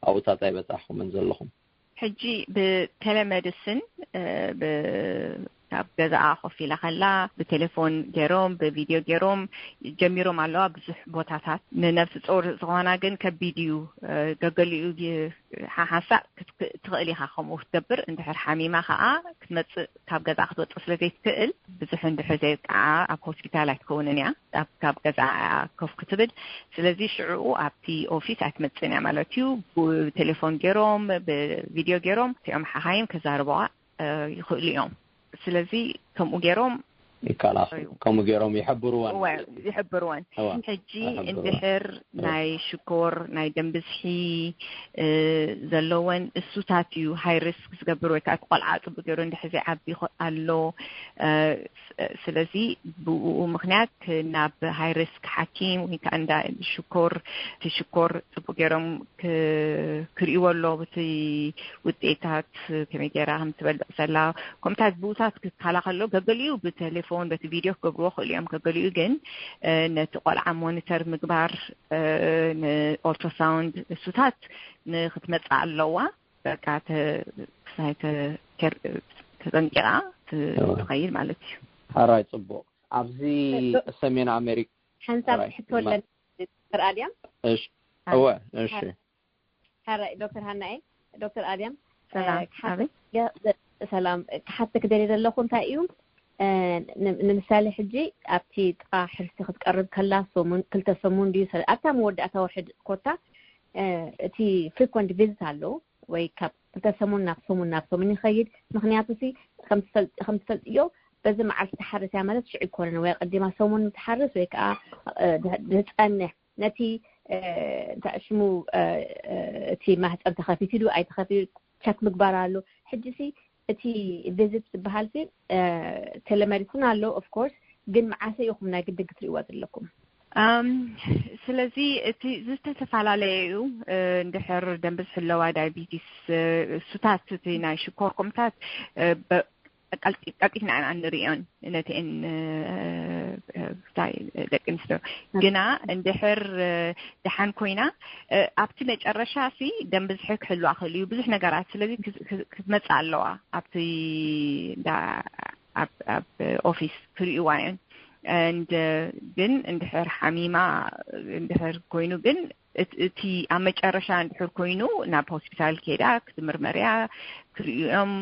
ኣብኡታት ኣይበጻሕኩምን ዘለኹም? ሕጂ ብቴሌሜዲስን፣ እ፣ ብ-፣ ካብ ገዛኣ ኮፍ ኢላ ከላ ብቴሌፎን ገይሮም፣ ብቪድዮ ገይሮም ጀሚሮም ኣለዋ ብዙሕ ቦታታት። ንነፍሲ ጾር ዝኾና ግን ከቢድ እዩ። እ፣ ገገሊኡ ግ-፣ ሓሓንሳእ ክት-፣ ትኽእል ኢኻ ከምኡ ክትገብር። እንድሕር ሓሚማ ከኣ ክትመጽእ፣ ካብ ገዛኣ ክትወጽእ ስለ ዘይትኽእል፣ ብዙሕ እንድሕር ዘይብቅዓ ኣብ ሆስፒታል ኣይትከውንን እያ። ኣብ፣ ካብ ገዛኣ እያ ኮፍ ክትብል። ስለዚ ሽዕኡ ኣብቲ ኦፊስ ኣይትመጽእን እያ ማለት እዩ። ብቴሌፎን ገይሮም፣ ብቪድዮ ገይሮም እቲኦም ሓኻይም ከዛርበዋ፣ እ፣ ይኽእሉ እዮም። ስለዚ ከምኡ ገይሮም ይከላኸሉ። እዩ። ከምኡ ገይሮም ይሕብርወን እወ፣ ማለት እዩ። ይሕብርወን። እወ፣ ሕጂ ይሕብርወን። እንድሕር እወ። ናይ ሽኮር፣ ናይ ደም ብዝሒ፣ እ፣ ዘለወን እሱታት እዩ ሃይ ሪስክ ዝገብር፣ ወይ ከዓ እቲ ቆልዓ ጽቡቅ ገይሩ እንድሕር ዘይዓቢ ይኸ-፣ ኣሎ። እ፣ ስ-፣ ስለዚ ብኡ ምክንያት ናብ ሃይ ሪስክ ሓኪም ወይ ከዓ እንዳ ሽኮር፣ እቲ ሽኮር ጽቡቅ ገይሮም ክ-፣ ክርእይዎ ኣሎ፣ እቲ ውጤታት ከመይ ገይራ ከም ትበልዕ ዘላ፣ ከምኡታት ብኡታት ክከላኸሎ። ገገሊኡ ብቴሌፎን፣ በቲ ቪድዮ ክገብርዎ ክእሉ እዮም። ገገሊኡ ግን፣ እ፣ ነቲ ቆልዓ ሞኒተር ምግባር፣ እ፣ ንኦልትራሳውንድ እሱታት ንክትመጽእ ኣለዋ። በቃ ተ-፣ ክሳይ ተ-፣ ኬር-፣ ተጠንቂቓ ት-፣ እወ። ትኸይድ ማለት እዩ። ሕራይ፣ ጽቡቕ። ኣብዚ ዶ-፣ ሰሜን ኣሜሪካ፣ ሓንሳብ ሕራይ፣ ሕቶ ማ-፣ ኣለኒ፣ ዶክተር ኣድያም። እሺ። ኣይ። እወ፣ እሺ። ሕራይ፣ ዶክተር ሃናኤ፣ ዶክተር ኣድያም፣ ሰላም፣ እ፣ ክሓት-፣ ኣቤት። የ-፣ የ-፣ ሰላም፣ ክሓተክ ደልየ ዘለኹ እንታይ እዩ፣ እ፣ ን-፣ ንምሳሌ ሕጂ ኣብቲ ጥቓ ሕርሲ ክትቀርብ ከላ ሰሙን፣ ክልተ ሰሙን ድዩ፣ ሰለ-፣ ኣብታ መወዳእታ ወርሒ ድ-፣ ኮታ፣ እ፣ እቲ ፍሪኮንት ቪዝት ኣሎ ወይ ካብ ክልተ ሰሙን ናብ ሰሙን፣ ናብ ሰሙን ይኸይድ። ምኽንያቱ ሲ ከም ትፈል-፣ ከም ትፈልጥዮ በዚ መዓልቲ ትሓርስ እያ ማለት ሽዑ ኣይኮነን። ወይ ኣቐዲማ ሰሙን ትሓርስ ወይ ከዓ፣ እ፣ ድ-፣ ዝጸንሕ ነቲ፣ እ፣ እንታይ ሽሙ፣ እ፣ እ፣ እቲ ማህፀን ተኸፊቱ ዶ ኣይተኸፊቱ ቸክ ምግባር ኣሎ። ሕጂ ሲ እቲ ቪዝት ዝበሃል ሲ፣ እ፣ ቴሌሜዲሲን ኣሎ ኦፍ ኮርስ፣ ግን መዓሰ ኢኹም ናይ ግድን ክትርእይዋ ዘለኩም? ኣም፣ ስለዚ እቲ ዝተፈላለየ እዩ። እ፣ እንድሕር ደም ብዝሒ ኣለዋ፣ ዳያቢቲስ፣ እ፣ እሱታት፣ እቲ ናይ ሽኮር ከምኡታት፣ እ፣ በ-፣ ቀልጢ-፣ ቀልጢፍና ኢና እንርእዮን ነቲአን፣ እ፣ እ፣ እንታይ፣ ደቂ ኣንስትዮ። ግና እንድሕር፣ እ፣ ደሓን ኮይና፣ እ፣ ኣብቲ መጨረሻ ሲ ደም ብዝሒ ክህልዋ ክእል እዩ፣ ብዙሕ ነገራት። ስለዚ ክዝ-፣ ክዝ-፣ ክትመጽእ ኣለዋ ኣብቲ እንዳ፣ ኣብ፣ ኣብ ኦፊስ ክርእይዋ እየን። And፣ እ፣ ግን እንድሕር ሓሚማ፣ እንድሕር ኮይኑ ግን እት-፣ እቲ ኣብ መጨረሻ እንድሕር ኮይኑ ናብ ሆስፒታል ከይዳ ክትምርመር እያ፣ ክርእዮም፣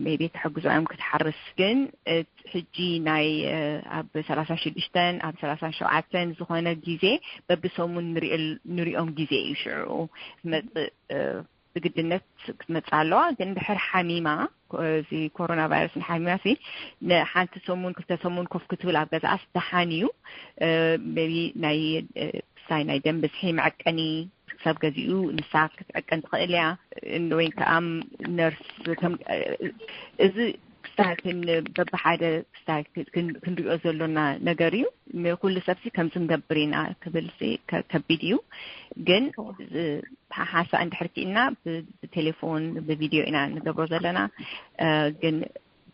ሜቢ ክሕግዞ እዮም ክትሓርስ። ግን እት-፣ ሕጂ ናይ፣ እ፣ ኣብ ሰላሳ ሽዱሽተን ኣብ ሰላሳ ሸውዓተን ዝኾነ ግዜ በብሰሙን ንርእየል-፣ ንርእዮም ግዜ እዩ ሽዑ ዝመጽእ፣ እ፣ ብግድነት ክትመጽእ ኣለዋ። ግን ድሕር ሓሚማ፣ ኮ-፣ እዚ ኮሮና ቫይረስ ንሓሚማ ሲ ንሓንቲ ሰሙን ክልተ ሰሙን ኮፍ ክትብል ኣብ ገዛኣስ ደሓን እዩ። እ፣ ሜቢ ናይ፣ እ፣ ክሳይ ናይ ደም ብዝሒ መዐቀኒ ክሳብ ገዚኡ ንሳ ክትዕቀን ትኽእል እያ። እ፣ ወይ ከዓ ነርስ ከም፣ እ፣ እዚ ክሳይ ክን-፣ በብሓደ ክሳይ ክን-፣ ክንሪኦ ዘሎና ነገር እዩ። ንኩሉ ሰብሲ ከምዚ ንገብር ኢና ክብል ሲ ከ-፣ ከቢድ እዩ። ግን፣ እወ። እ፣ ሓ-፣ ሓንሳእ እንድሕር ክኢልና ብ-፣ ብቴሌፎን፣ ብቪድዮ ኢና ንገብሮ ዘለና። እ፣ ግን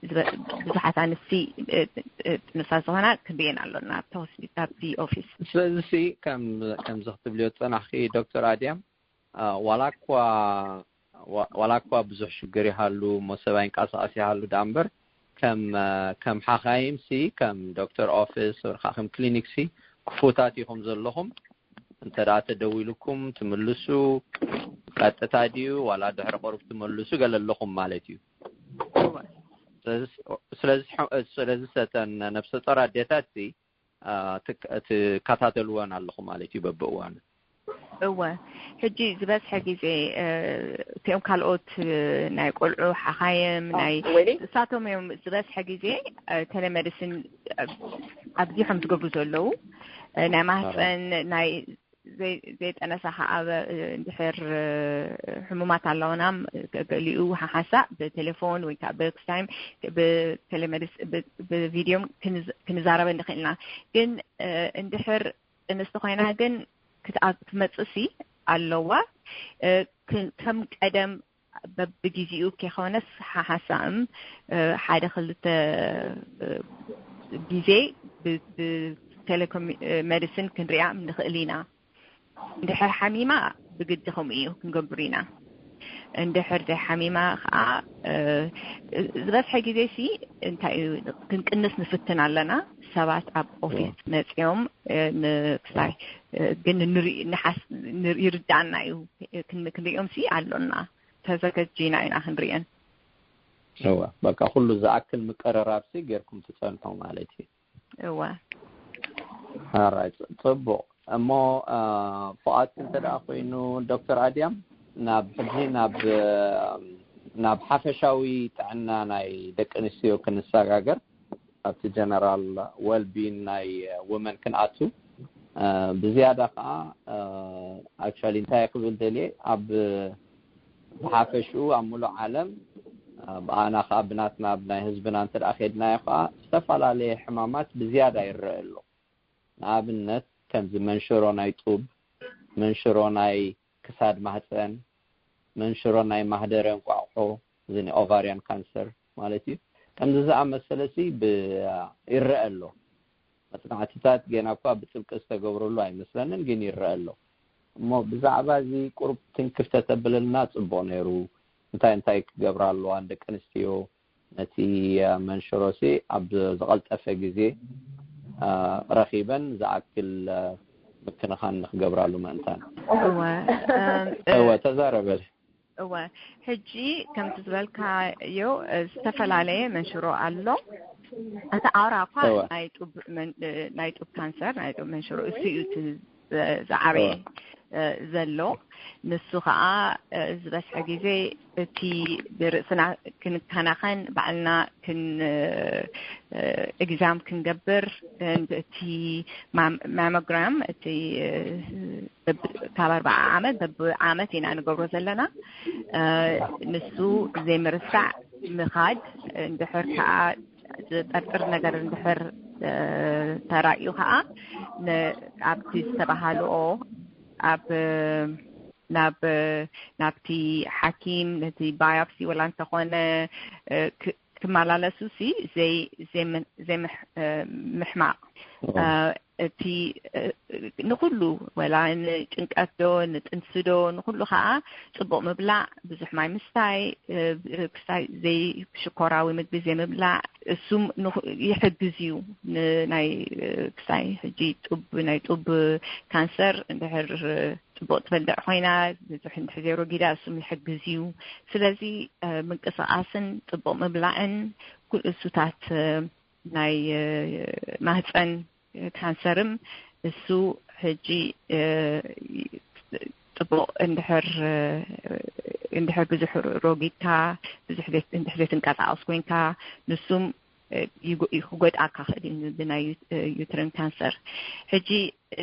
ዝበ-፣ ብዙሓት ኣንስቲ፣ እ፣ እ፣ ጥኑሳት ዝኾና ክንርእየን ኣሎና ኣብቲ ሆስፒታል፣ ኣብቲ ኦፊስ። ስለዚ ሲ ከም፣ ከምዚ ክትብልዮ ዝጸናሕኪ ዶክተር ኣድያም፣ እ፣ ዋላ እኳ፣ ዋ-፣ ዋላ እኳ ብዙሕ ሽግር ይሃሉ፣ እሞ ሰብ ኣይንቀሳቐስ ይሃሉ ደኣ እምበር፣ ከም፣ እ፣ ከም ሓኻይም ሲ፣ ከም ዶክተር ኦፊስ ወይ ከዓ ከም ክሊኒክ ሲ ክፉታት ኢኹም ዘለኹም። እንተ ደኣ ተደዊሉኩም ትምልሱ፣ ቀጥታ ድዩ ዋላ ድሕሪ ቁሩብ ትመልሱ ገለ ኣለኹም ማለት እዩ። እወ። ስለዚ፣ ስለዚ፣ ስለዚ ሰተን ነብሰ ጾር ኣዴታት ሲ፣ አ፣ ትክ-፣ ትከታተልወን ኣለኹም ማለት እዩ በብእዋኑ። እወ። ሕጂ ዝበዝሐ ግዜ፣ እ፣ እቲኦም ካልኦት፣ እ፣ ናይ ቆልዑ ሓኻይም፣ ኦ፣ ናይ ወይኔ። እሳቶም እዮም ዝበዝሐ ግዜ፣ እ፣ ቴሌሜዲሲን፣ እ፣ ኣብዚሖም ዝገብሩ ዘለዉ። እ፣ ናይ ማህፀን፣ ናይ ዘይ-፣ ዘይጠነሳ ከኣ፣ እ፣ እንድሕር፣ እ፣ ሕሙማት ኣለውና፣ ገ-፣ ገሊኡ ሓሓንሳእ ብቴሌፎን ወይ ከዓ ብክስታይም ብቴሌሜዲስ-፣ ብ-፣ ብቪድዮም ክንዝ-፣ ክንዛረበ ንኽእል ኢና። ግን፣ እ፣ እንድሕር ጥንስቲ ኮይና ግን ክትኣ- ክትመጽእሲ ኣለዋ። እ፣ ክ- ከም ቀደም በብግዜኡ ከይኮነስ ሓሓሳእም፣ እ፣ ሓደ ክልተ፣ እ፣ ግዜ ብ- ብቴሌኮም- እ፣ ሜዲሲን ክንሪኣ ንኽእል ኢና። እንድሕር ሓሚማ ብግዲ ከምኡ እዩ ክንገብር ኢና። እንድሕር ዘይሓሚማ ከዓ፣ እ፣ ዝበዝሐ ግዜ ሲ እንታይ እዩ ክንቅንስ ንፍትን ኣለና። ሰባት ኣብ ኦፊስ መፂኦም፣ እ፣ ንክሳይ፣ እ፣ ግን ንርኢ- ንሓስ- ንር- ይርዳእና እዩ። ክን- ክንሪኦም ሲ ኣሎና። ተዘጋጂና ኢና ክንሪአን። እወ፣ በቃ ኩሉ ዝኣክል ምቅርራብ ሲ ጌርኩም ትጸንሑ ማለት እዩ። እወ። ኣራይ፣ ጽቡቅ። እሞ፣ አ፣ ፍቓድኪ እንተ ደኣ ኮይኑ፣ ዶክተር ኣድያም፣ ናብ ሕጂ ናብ፣ ናብ ሓፈሻዊ ጥዕና ናይ ደቂ ኣንስትዮ ክንሰጋገር፣ ኣብቲ ጀነራል ዌልቢን ናይ ውመን ክንኣቱ፣ አ፣ ብዝያዳ ከዓ፣ አ፣ ኣክቹዋሊ እንታይ ክብል ደልየ፣ ኣብ ብሓፈሽኡ ኣብ ሙሉእ ዓለም፣ አ፣ ብኣና ከዓ ብናትና፣ ብናይ ህዝብና እንተ ደኣ ከድናዮ ከዓ ዝተፈላለየ ሕማማት ብዝያዳ ይረአ ኣሎ። ንኣብነት ከምዚ መንሽሮ ናይ ጡብ፣ መንሽሮ ናይ ክሳድ ማህፀን፣ መንሽሮ ናይ ማህደረ እንቋቑሖ፣ እዚ ናይ ኦቫርያን ካንሰር ማለት እዩ። ከምዚ ዝኣመሰለ ሲ ብ- ይረአ ኣሎ። መጽናዕትታት ገና እኳ ብጥብቂ ዝተገብረሉ ኣይመስለንን፣ ግን ይረአ ኣሎ። እሞ ብዛዕባ እዚ ቁሩብ ትንክፍ ተተብለልና ጽቡቕ ነይሩ። እንታይ እንታይ ክገብራ ኣለዋ ደቂ ኣንስትዮ ነቲ፣ አ፣ መንሽሮሲ ኣብ ዝቐልጠፈ ግዜ፣ አ፣ ረኺበን ዝኣክል፣ አ፣ ምክንኻን ንክገብራሉ ምእንታን? እወ፣ እም፣ እ፣ እወ፣ ተዛረበል። እወ፣ ሕጂ ከምቲ ዝበልካዮ፣ እ፣ ዝተፈላለየ መንሽሮ ኣሎ። እቲ ኣውራ እኳ እወ። ናይ ጡብ መን- እ፣ ናይ ጡብ ካንሰር፣ ናይ ጡብ መንሽሮ እሱ እዩ እቲ ዝ- ዝዓበየ፣ እወ። እ፣ ዘሎ። ንሱ ከዓ፣ እ፣ ዝበዝሐ ግዜ እቲ ብርእስና ክንከናኸን፣ ባዕልና ክን- እ፣ እ፣ ኤግዛም ክንገብር፣ እ፣ እቲ ማም- ማሞግራም፣ እቲ፣ እ፣ በብ- ካብ ኣርባዓ ዓመት በብዓመት ኢና ንገብሮ ዘለና። እ፣ ንሱ ዘይምርሳዕ ምኻድ፣ እንድሕር ከዓ ዝጠርጥር ነገር እንድሕር፣ እ፣ ተራእዩ ከዓ ን- ኣብቲ ዝተባሃልኦ ኣብ ናብ ናብቲ ሓኪም ነቲ ባዮፕሲ ወላ እንተኾነ፣ እ፣ ክ- ክመላለሱ ሲ ዘይ- ዘይም- ዘይምሕ- እ፣ ምሕማቕ። እ፣ እቲ፣ እ፣ ንኹሉ ወላ ንጭንቀት ዶ ንጥንሲ ዶ ንኹሉ ከዓ ጽቡቕ ምብላዕ፣ ብዙሕ ማይ ምስታይ፣ እ፣ ክሳይ ዘይሽኮራዊ ምግቢ ዘይምብላዕ፣ እሱም ንኹ- ይሕግዝ እዩ። ንናይ፣ እ፣ ክሳይ ሕጂ ጡብ ናይ ጡብ ካንሰር እንድሕር ጽቡቕ ትበልዕ ኮይና፣ ብዙሕ እንድሕር ዘይሮጊዳ እሱም ይሕግዝ እዩ። ስለዚ፣ እ፣ ምንቅስቓስን ጽቡቕ ምብላዕን ኩ- እሱታት፣ እ፣ ናይ፣ እ፣ ማህፀን ካንሰርም እሱ ሕጂ፣ እ፣ ጽቡቕ እንድሕር፣ እ፣ እንድሕር ብዙሕ ሮጊድካ፣ ብዙሕ ዘይት- እንድሕር ዘይትንቀሳቐስ ኮይንካ፣ ንሱም፣ እ፣ ይጎ- ክጎድኣካ ክእል እዩ ብናይ ዩ- እ፣ ዩትሪን ካንሰር። ሕጂ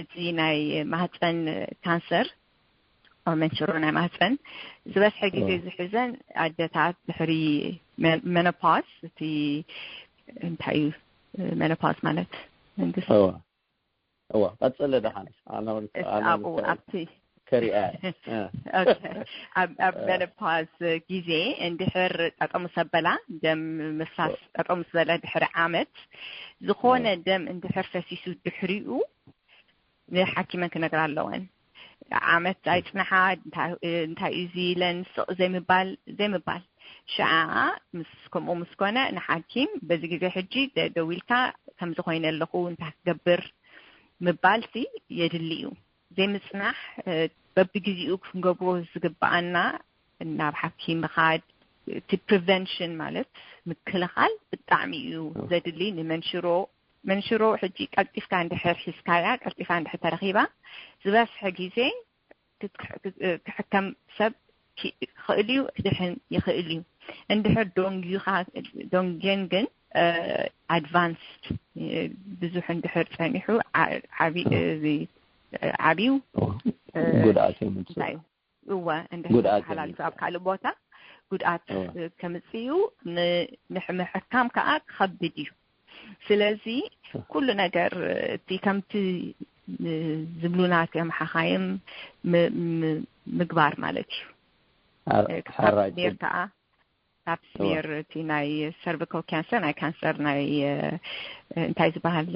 እዚ ናይ ማህፀን ካንሰር፣ ኦር መንሽሮ ናይ ማህፀን ዝበዝሐ ግዜ ዝሕዘን ኣደታት ድሕሪ መ- ሜኖፓዝ፣ እቲ እንታይ እዩ ሜኖፓዝ ማለት? መንግስቲ እወ፣ እወ፣ ቀጽለ ደሓን። ኣነ እውን፣ እስ ኣነ ኣብኡ እውን ኣብቲ ከሪኣ። እ። ኦኬ። ኣብ ኣብ ሜኖፓዝ ግዜ እንድሕር ጠጠው ምስ ኣበላ፣ ደም ምፍሳስ ጠጠው ምስ በለ ድሕሪ ዓመት ዝኾነ ደም እንድሕር ፈሲሱ ድሕሪኡ ንሓኪመን ክነግራ ኣለወን። ዓመት ኣይጽንሓ፣ እንታይ እንታይ እዩ እዚ ኢለን ስቕ ዘይምባል ዘይምባል። ሽዓ ምስ ከምኡ ምስ ኮነ ንሓኪም በዚ ግዜ ሕጂ ደ- ደዊልካ ከምዚ ኮይነ ኣለኹ እንታይ ክገብር ምባልሲ የድሊ እዩ። ዘይምጽናሕ፣ እ፣ በብግዜኡ ክንገብሮ ዝግብኣና ናብ ሓኪም ምኻድ፣ እቲ ፕሪቨንሽን ማለት ምክልኻል ብጣዕሚ እዩ ዘድሊ። ንመንሽሮ መንሽሮ ሕጂ ቀልጢፍካ እንድሕር ሒዝካያ፣ ቀልጢፋ እንድሕር ተረኺባ፣ ዝበዝሐ ግዜ ክትክ- ክሕከም ሰብ ኪ- ክኽእል እዩ፣ ክድሕን ይኽእል እዩ። እንድሕር ዶንጊኻ ዶንጌን ግን ኣድቫንስድ ብዙሕ እንድሕር ጸኒሑ ዓ- ዓቢ እዚ ዓብዩ እ፣ ጉድኣት የምፅእ። እንታይ እዩ? እወ እንድሕር ጉድኣት ተሓላሊፉ የምፅእ። ኣብ ካልእ ቦታ ጉድኣት እወ። እ፣ ከምፅእ እዩ። ን- ንሕ- ምሕካም ከዓ ክኸብድ እዩ። ስለዚ ኩሉ ነገር እ፣ እቲ ከምቲ ዝብሉና እቲኦም ሓኻይም ምግባር ማለት እዩ። ካብ ስሜር ከዓ ካብ ስሜር እቲ ናይ ሰርቪካል ካንሰር፣ ናይ ካንሰር ናይ እንታይ ዝበሃል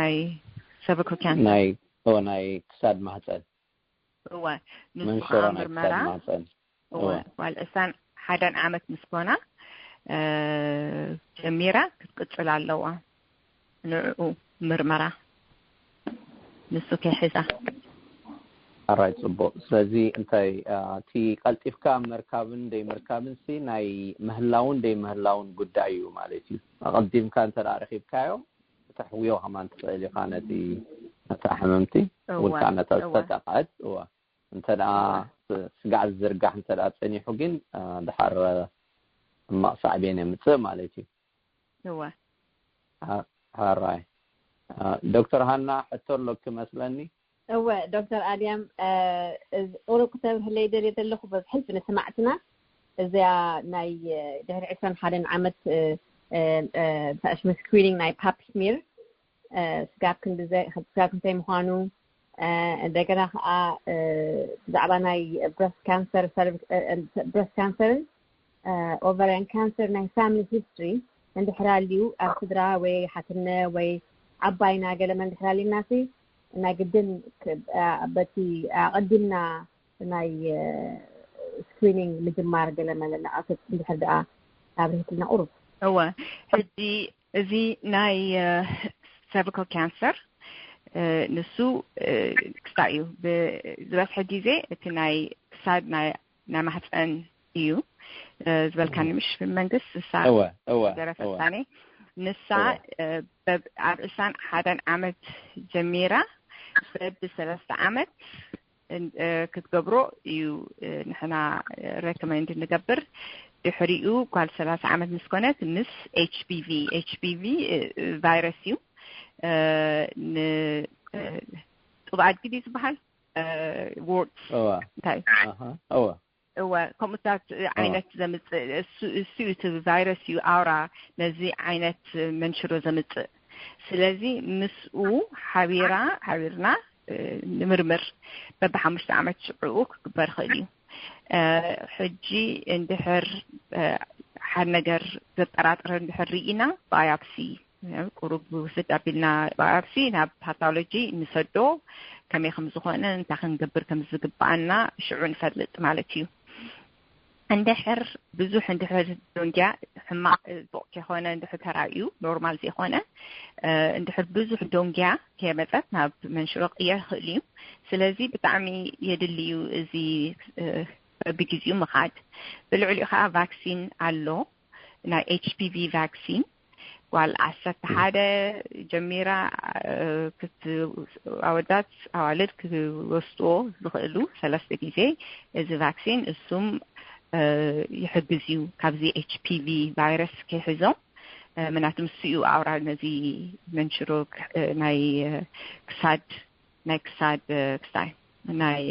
ናይ ሰርቪካል ካንሰር ናይ ናይ ክሳድ ማህፀን እወ፣ ንሱ ከዓ ምርመራ እወ፣ ጓል ዕስራን ሓደን ዓመት ምስ ኮና ጀሚራ ክትቅፅል ኣለዋ። ንዕኡ ምርመራ ንሱ ከይሕዛ። ኣራይ፣ ፅቡቅ። ስለዚ እንታይ እቲ ቀልጢፍካ ምርካብን ደይ ምርካብን ሲ ናይ ምህላውን ደይ ምህላውን ጉዳይ እዩ ማለት እዩ። ኣቀዲምካ እንተ ረኪብካዮ ተሕውዮ ከማን ትኽእል ኢኻ ነቲ ነታ ሕምምቲ ውልካ ነታ ዝተጠቃዐት እዋ እንተ ደኣ ስጋዕ ዝዝርጋሕ እንተ ደኣ ጸኒሑ ግን ድሓር ሕማቕ ሳዕቤን የምጽእ ማለት እዩ። እወ። ሓራይ ዶክተር ሃና ሕቶ ኣሎኪ መስለኒ። እወ ዶክተር ኣድያም፣ ቁሩብ ክተብርህለይ ደልየ ዘለኹ በዚ ሕልፊ ንስማዕትና እዚኣ ናይ ድሕሪ ዕስራን ሓደን ዓመት ታሽሚ ስክሪኒንግ ናይ ፓፕ ስሚር ስጋብ ክንዲ ስጋብ ክንታይ ምዃኑ እንደገና ከዓ ብዛዕባ ናይ ብረስት ካንሰር ብረስት ካንሰርን ኦቨሪያን ካንሰር ናይ ፋሚሊ ሂስትሪ እንድሕር ኣልዩ ኣብ ስድራ ወይ ሓትነ ወይ ዓባይና ገለመ እንድሕር ኣልዩና ሲ ናይ ግድን በቲ ኣቐዲምና ናይ ስክሪኒንግ ምጅማር ገለመለ ንኣቶት እንድሕር ደኣ ኣብርህትልና ቁሩብ። እወ ሕጂ እዚ ናይ ሰርቪካል ካንሰር ንሱ ክስታይ እዩ ዝበዝሐ ግዜ እቲ ናይ ክሳድ ናይ ናይ ማህፀን እዩ ዝበልካኒ ምሽ መንግስት ንሳ እወ እወ እወ ደረሰታኒ ንሳ እወ ኣብ ዕስራን ሓደን ዓመት ጀሚራ በቢ ሰለስተ ዓመት ክትገብሮ እዩ ንሕና ሬኮመንድ ንገብር። ድሕሪኡ ጓል ሰላሳ ዓመት ምስ ኮነት ምስ ኤች ፒ ቪ ኤች ፒ ቪ ቫይረስ እዩ ንጡብ ኣድጊ ድዩ ዝበሃል? ዎርትስ እንታይ እወ ከምኡታት ዓይነት ዘምፅእ እሱ እዩ እቲ ቫይረስ እዩ ኣውራ ነዚ ዓይነት መንሽሮ ዘምፅእ። ስለዚ ምስኡ ሓቢራ ሓቢርና ንምርምር በብሓሙሽተ ዓመት ሽዕኡ ክግበር ይኽእል እዩ። ሕጂ እንድሕር ሓደ ነገር ዘጠራጥር እንድሕር ርኢና ባዮፕሲ ቁሩብ ውስድ ኣቢልና ባዮፕሲ ናብ ፓቶሎጂ ንሰዶ ከመይ ከም ዝኾነ እንታይ ክንገብር ከም ዝግባኣና ሽዑ ንፈልጥ ማለት እዩ። እንድሕር ብዙሕ እንድሕር ዶንጊያ ሕማቕ ፅቡቕ ከይኮነ እንድሕር ተራእዩ ኖርማል ዘይኮነ እንድሕር ብዙሕ ዶንጊያ ከየመፀት ናብ መንሽሮ ክቕየር ይኽእል እዩ። ስለዚ ብጣዕሚ የድሊ እዩ እዚ በብግዜኡ ምኻድ። ብልዕሊኡ ከዓ ቫክሲን ኣሎ ናይ ኤች ፒ ቪ ቫክሲን ጓል ዓሰርተ ሓደ ጀሚራ ኣወዳት ኣዋልድ ክወስድዎ ዝኽእሉ ሰለስተ ግዜ እዚ ቫክሲን እሱም ይሕግዝ እዩ ካብዚ ኤች ፒ ቪ ቫይረስ ከይሕዞም ምናቱ ምስ እዩ ኣውራ ነዚ መንሽሮ ናይ ክሳድ ናይ ክሳድ ክስታይ ናይ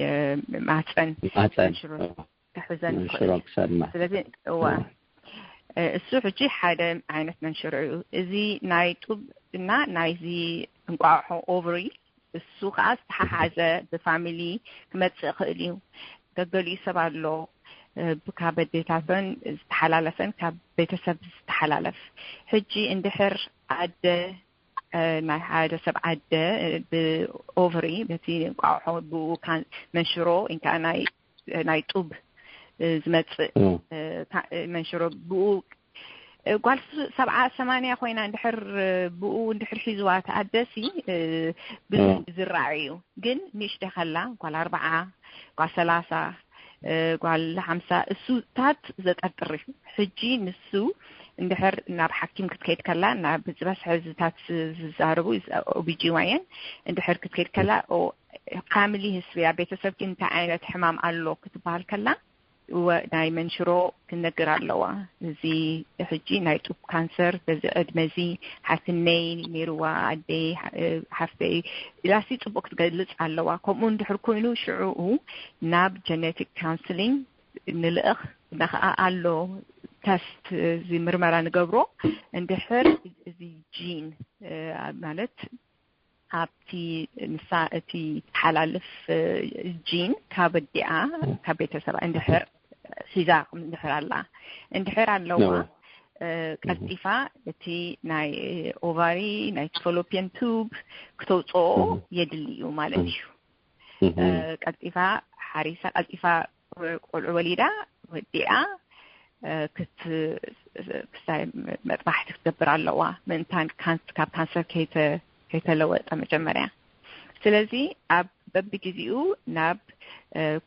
ማፀን መንሽሮ ክሕዘን ይኽእል። ስለዚ እወ እሱ ሕጂ ሓደ ዓይነት መንሽሮ እዩ። እዚ ናይ ጡብ እና ናይዚ እንቋቑሖ ኦቨሪ እሱ ከዓ ዝተሓሓዘ ብፋሚሊ ክመፅእ ይኽእል እዩ። ገገሊኡ ሰብ ኣሎ ካብ ኣዴታተን ዝተሓላለፈን ካብ ቤተሰብ ዝተሓላለፍ። ሕጂ እንድሕር ኣደ ናይ ሓደ ሰብ ኣደ ብኦቨሪ በቲ እንቋቑሖ ብኡ መንሽሮ ኢንካ ናይ ናይ ጡብ ዝመፅእ መንሽሮ ብኡ ጓል ሰብዓ ሰማንያ ኮይና እንድሕር ብኡ እንድሕር ሒዝዋ ተኣደሲ ብዙ ዝረኣዩ ግን ንእሽተ ከላ ጓል ኣርባዓ ጓል ሰላሳ ጓል ሓምሳ እሱታት ዘጠርጥር እዩ። ሕጂ ንሱ እንድሕር ናብ ሓኪም ክትከይድ ከላ ናብ ዝበዝሐ ዝታት ዝዛረቡ ኦቢጂዋየን እንድሕር ክትከይድ ከላ ፋሚሊ ሂስትሪ ኣብ ቤተሰብኪ እንታይ ዓይነት ሕማም ኣሎ ክትበሃል ከላ ናይ መንሽሮ ክነግር ኣለዋ። እዚ ሕጂ ናይ ጡብ ካንሰር በዚ ዕድመ እዚ ሓትነይ ነይርዋ ኣደይ ሓፍተይ ኢላሲ ፅቡቅ ክትገልፅ ኣለዋ። ከምኡ እንድሕር ኮይኑ ሽዕኡ ናብ ጀነቲክ ካውንስሊንግ ንልእኽ። እና ከዓ ኣሎ ተስት እዚ ምርመራ ንገብሮ እንድሕር እዚ ጂን ማለት ኣብቲ ንሳ እቲ ተሓላልፍ ጂን ካብ ኣዲኣ ካብ ቤተሰብ እንድሕር ሒዛ እንድሕር ኣላ እንድሕር ኣለዋ ቀልጢፋ እቲ ናይ ኦቫሪ ናይ ፋሎፒያን ቱብ ክተውፅኦ የድሊ እዩ ማለት እዩ። ቀልጢፋ ሓሪሳ ቀልጢፋ ቆልዑ ወሊዳ ወዲኣ ክስታይ መጥባሕቲ ክትገብር ኣለዋ ምእንታን ካብ ካንሰር ከይተለወጠ መጀመርያ። ስለዚ ኣብ በብግዜኡ ናብ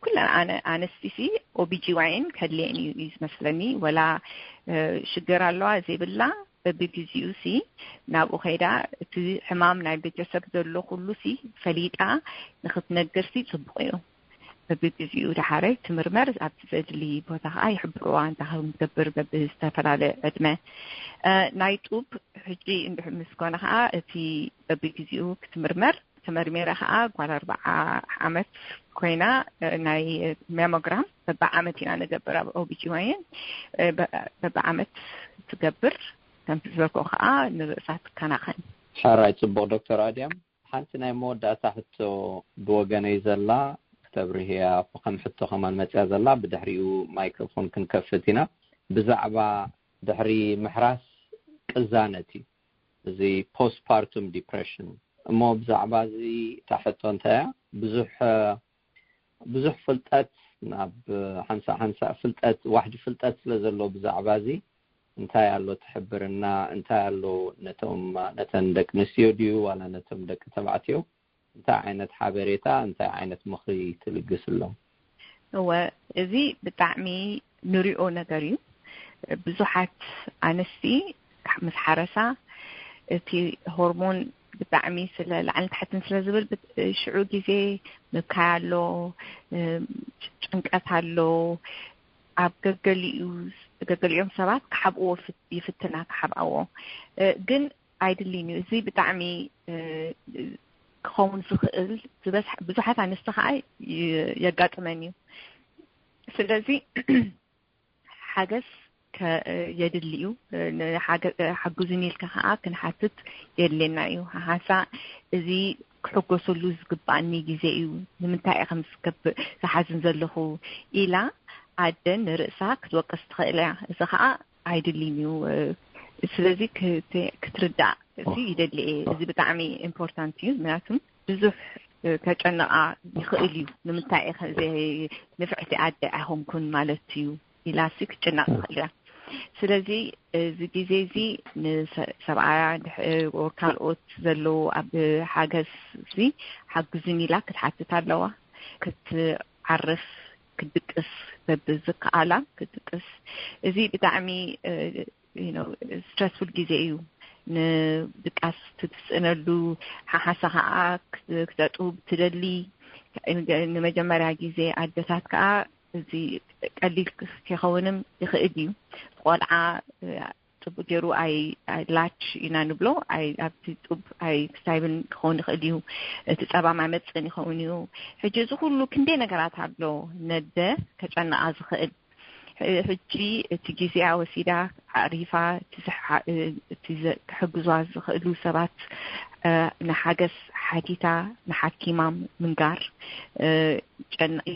ኩለን ኣነስቲሲ ኦቢጂዋይን ከድልየን እዩ እዩ ዝመስለኒ። ወላ ሽግር ኣለዋ ዘይብላ በብግዜኡ ሲ ናብኡ ከይዳ እቲ ሕማም ናይ ቤተሰብ ዘሎ ኩሉ ሲ ፈሊጣ ንክትነግር ሲ ፅቡቅ እዩ። በብግዜኡ ዳሓረይ ትምርመር ኣብቲ ዘድሊ ቦታ ከዓ ይሕብርዋ እንታይ ከም ትገብር በብዝተፈላለየ ዕድመ ናይ ጡብ ሕጂ እንድሕር ምስ ኮነ ከዓ እቲ በብግዜኡ ክትምርመር ተመርሚራ ከዓ ጓል ኣርባዓ ዓመት ኮይና ናይ ማሞግራም በብዓመት ኢና ንገብር ኣብ ኦቢጂዋይን በብዓመት ትገብር ከምቲ ዝበልኮ ከዓ ንርእሳ ትከናኸን። ሕራይ ፅቡቅ ዶክተር ኣድያም ሓንቲ ናይ መወዳእታ ሕቶ ብወገነይ ዘላ ክተብርህያ ከም ሕቶ ከማን መፅያ ዘላ ብድሕሪኡ ማይክሮፎን ክንከፍት ኢና። ብዛዕባ ድሕሪ ምሕራስ ቅዛነት እዩ እዚ ፖስትፓርቱም ዲፕሬሽን። እሞ ብዛዕባ እዚ እታ ሕቶ እንታይ እያ? ብዙሕ ብዙሕ ፍልጠት ናብ ሓንሳእ ሓንሳእ ፍልጠት ዋሕዲ ፍልጠት ስለ ዘሎ ብዛዕባ እዚ እንታይ ኣሎ ትሕብርና እንታይ ኣሎ ነቶም ነተን ደቂ ኣንስትዮ ድዩ ዋላ ነቶም ደቂ ተባዕትዮ እንታይ ዓይነት ሓበሬታ እንታይ ዓይነት ምኽሪ ትልግስሎም? እወ እዚ ብጣዕሚ ንሪኦ ነገር እዩ። ብዙሓት ኣንስቲ ምስ ሓረሳ እቲ ሆርሞን ብጣዕሚ ስለ ላዕልን ታሕትን ስለ ዝብል ሽዑ ግዜ ምብካይ ኣሎ፣ ጭንቀት ኣሎ። ኣብ ገገሊኡ ገገሊኦም ሰባት ክሓብእዎ ይፍትና ክሓብኣዎ ግን ኣይድልን እዩ። እዚ ብጣዕሚ ክኸውን ዝኽእል ዝበዝሕ ብዙሓት ኣንስቲ ከዓ የጋጥመን እዩ። ስለዚ ሓገዝ የድሊ እዩ። ሓግዙኒ ኢልካ ከዓ ክንሓትት የድልየና እዩ። ሓሓንሳ እዚ ክሕጎሰሉ ዝግባኣኒ ግዜ እዩ። ንምንታይ እየ ከም ዝሓዝን ዘለኹ ኢላ ኣደ ንርእሳ ክትወቅስ ትኽእል እያ። እዚ ከዓ ኣይድልን እዩ። ስለዚ ክትርዳእ እዚ ይደሊ እየ። እዚ ብጣዕሚ ኢምፖርታንት እዩ። ምክንያቱም ብዙሕ ከጨንቓ ይኽእል እዩ። ንምንታይ እየ ንፍዕቲ ኣደ ኣይኾንኩን ማለት እዩ ኢላሲ ክትጭነቕ ትኽእል እያ። ስለዚ እዚ ግዜ እዚ ንሰብኣያ ካልኦት ዘለዉ ኣብ ሓገዝ እዚ ሓግዙን ኢላ ክትሓትት ኣለዋ። ክትዓርፍ ክትድቅስ በብዝከኣላ ክትድቅስ። እዚ ብጣዕሚ ስትረስፉል ግዜ እዩ። ንድቃስ ትትስእነሉ ሓሓሳ ከዓ ክተጡብ ትደሊ። ንመጀመርያ ግዜ ኣደታት ከዓ እዚ ቀሊል ከይኸውንም ይኽእል እዩ። ቆልዓ ፅቡቅ ገይሩ ኣይ ላች ኢና ንብሎ ኣብቲ ጡብ ኣይ ክሳይብን ክኸውን ይኽእል እዩ። እቲ ፀባ ማመፅን ይኸውን እዩ። ሕጂ እዚ ኩሉ ክንደይ ነገራት ኣሎ ነደ ከጨንቓ ዝኽእል። ሕጂ እቲ ግዜኣ ወሲዳ ኣዕሪፋ እቲ ክሕግዟ ዝኽእሉ ሰባት ንሓገዝ ሓቲታ ንሓኪማ ምንጋር ጨንቕ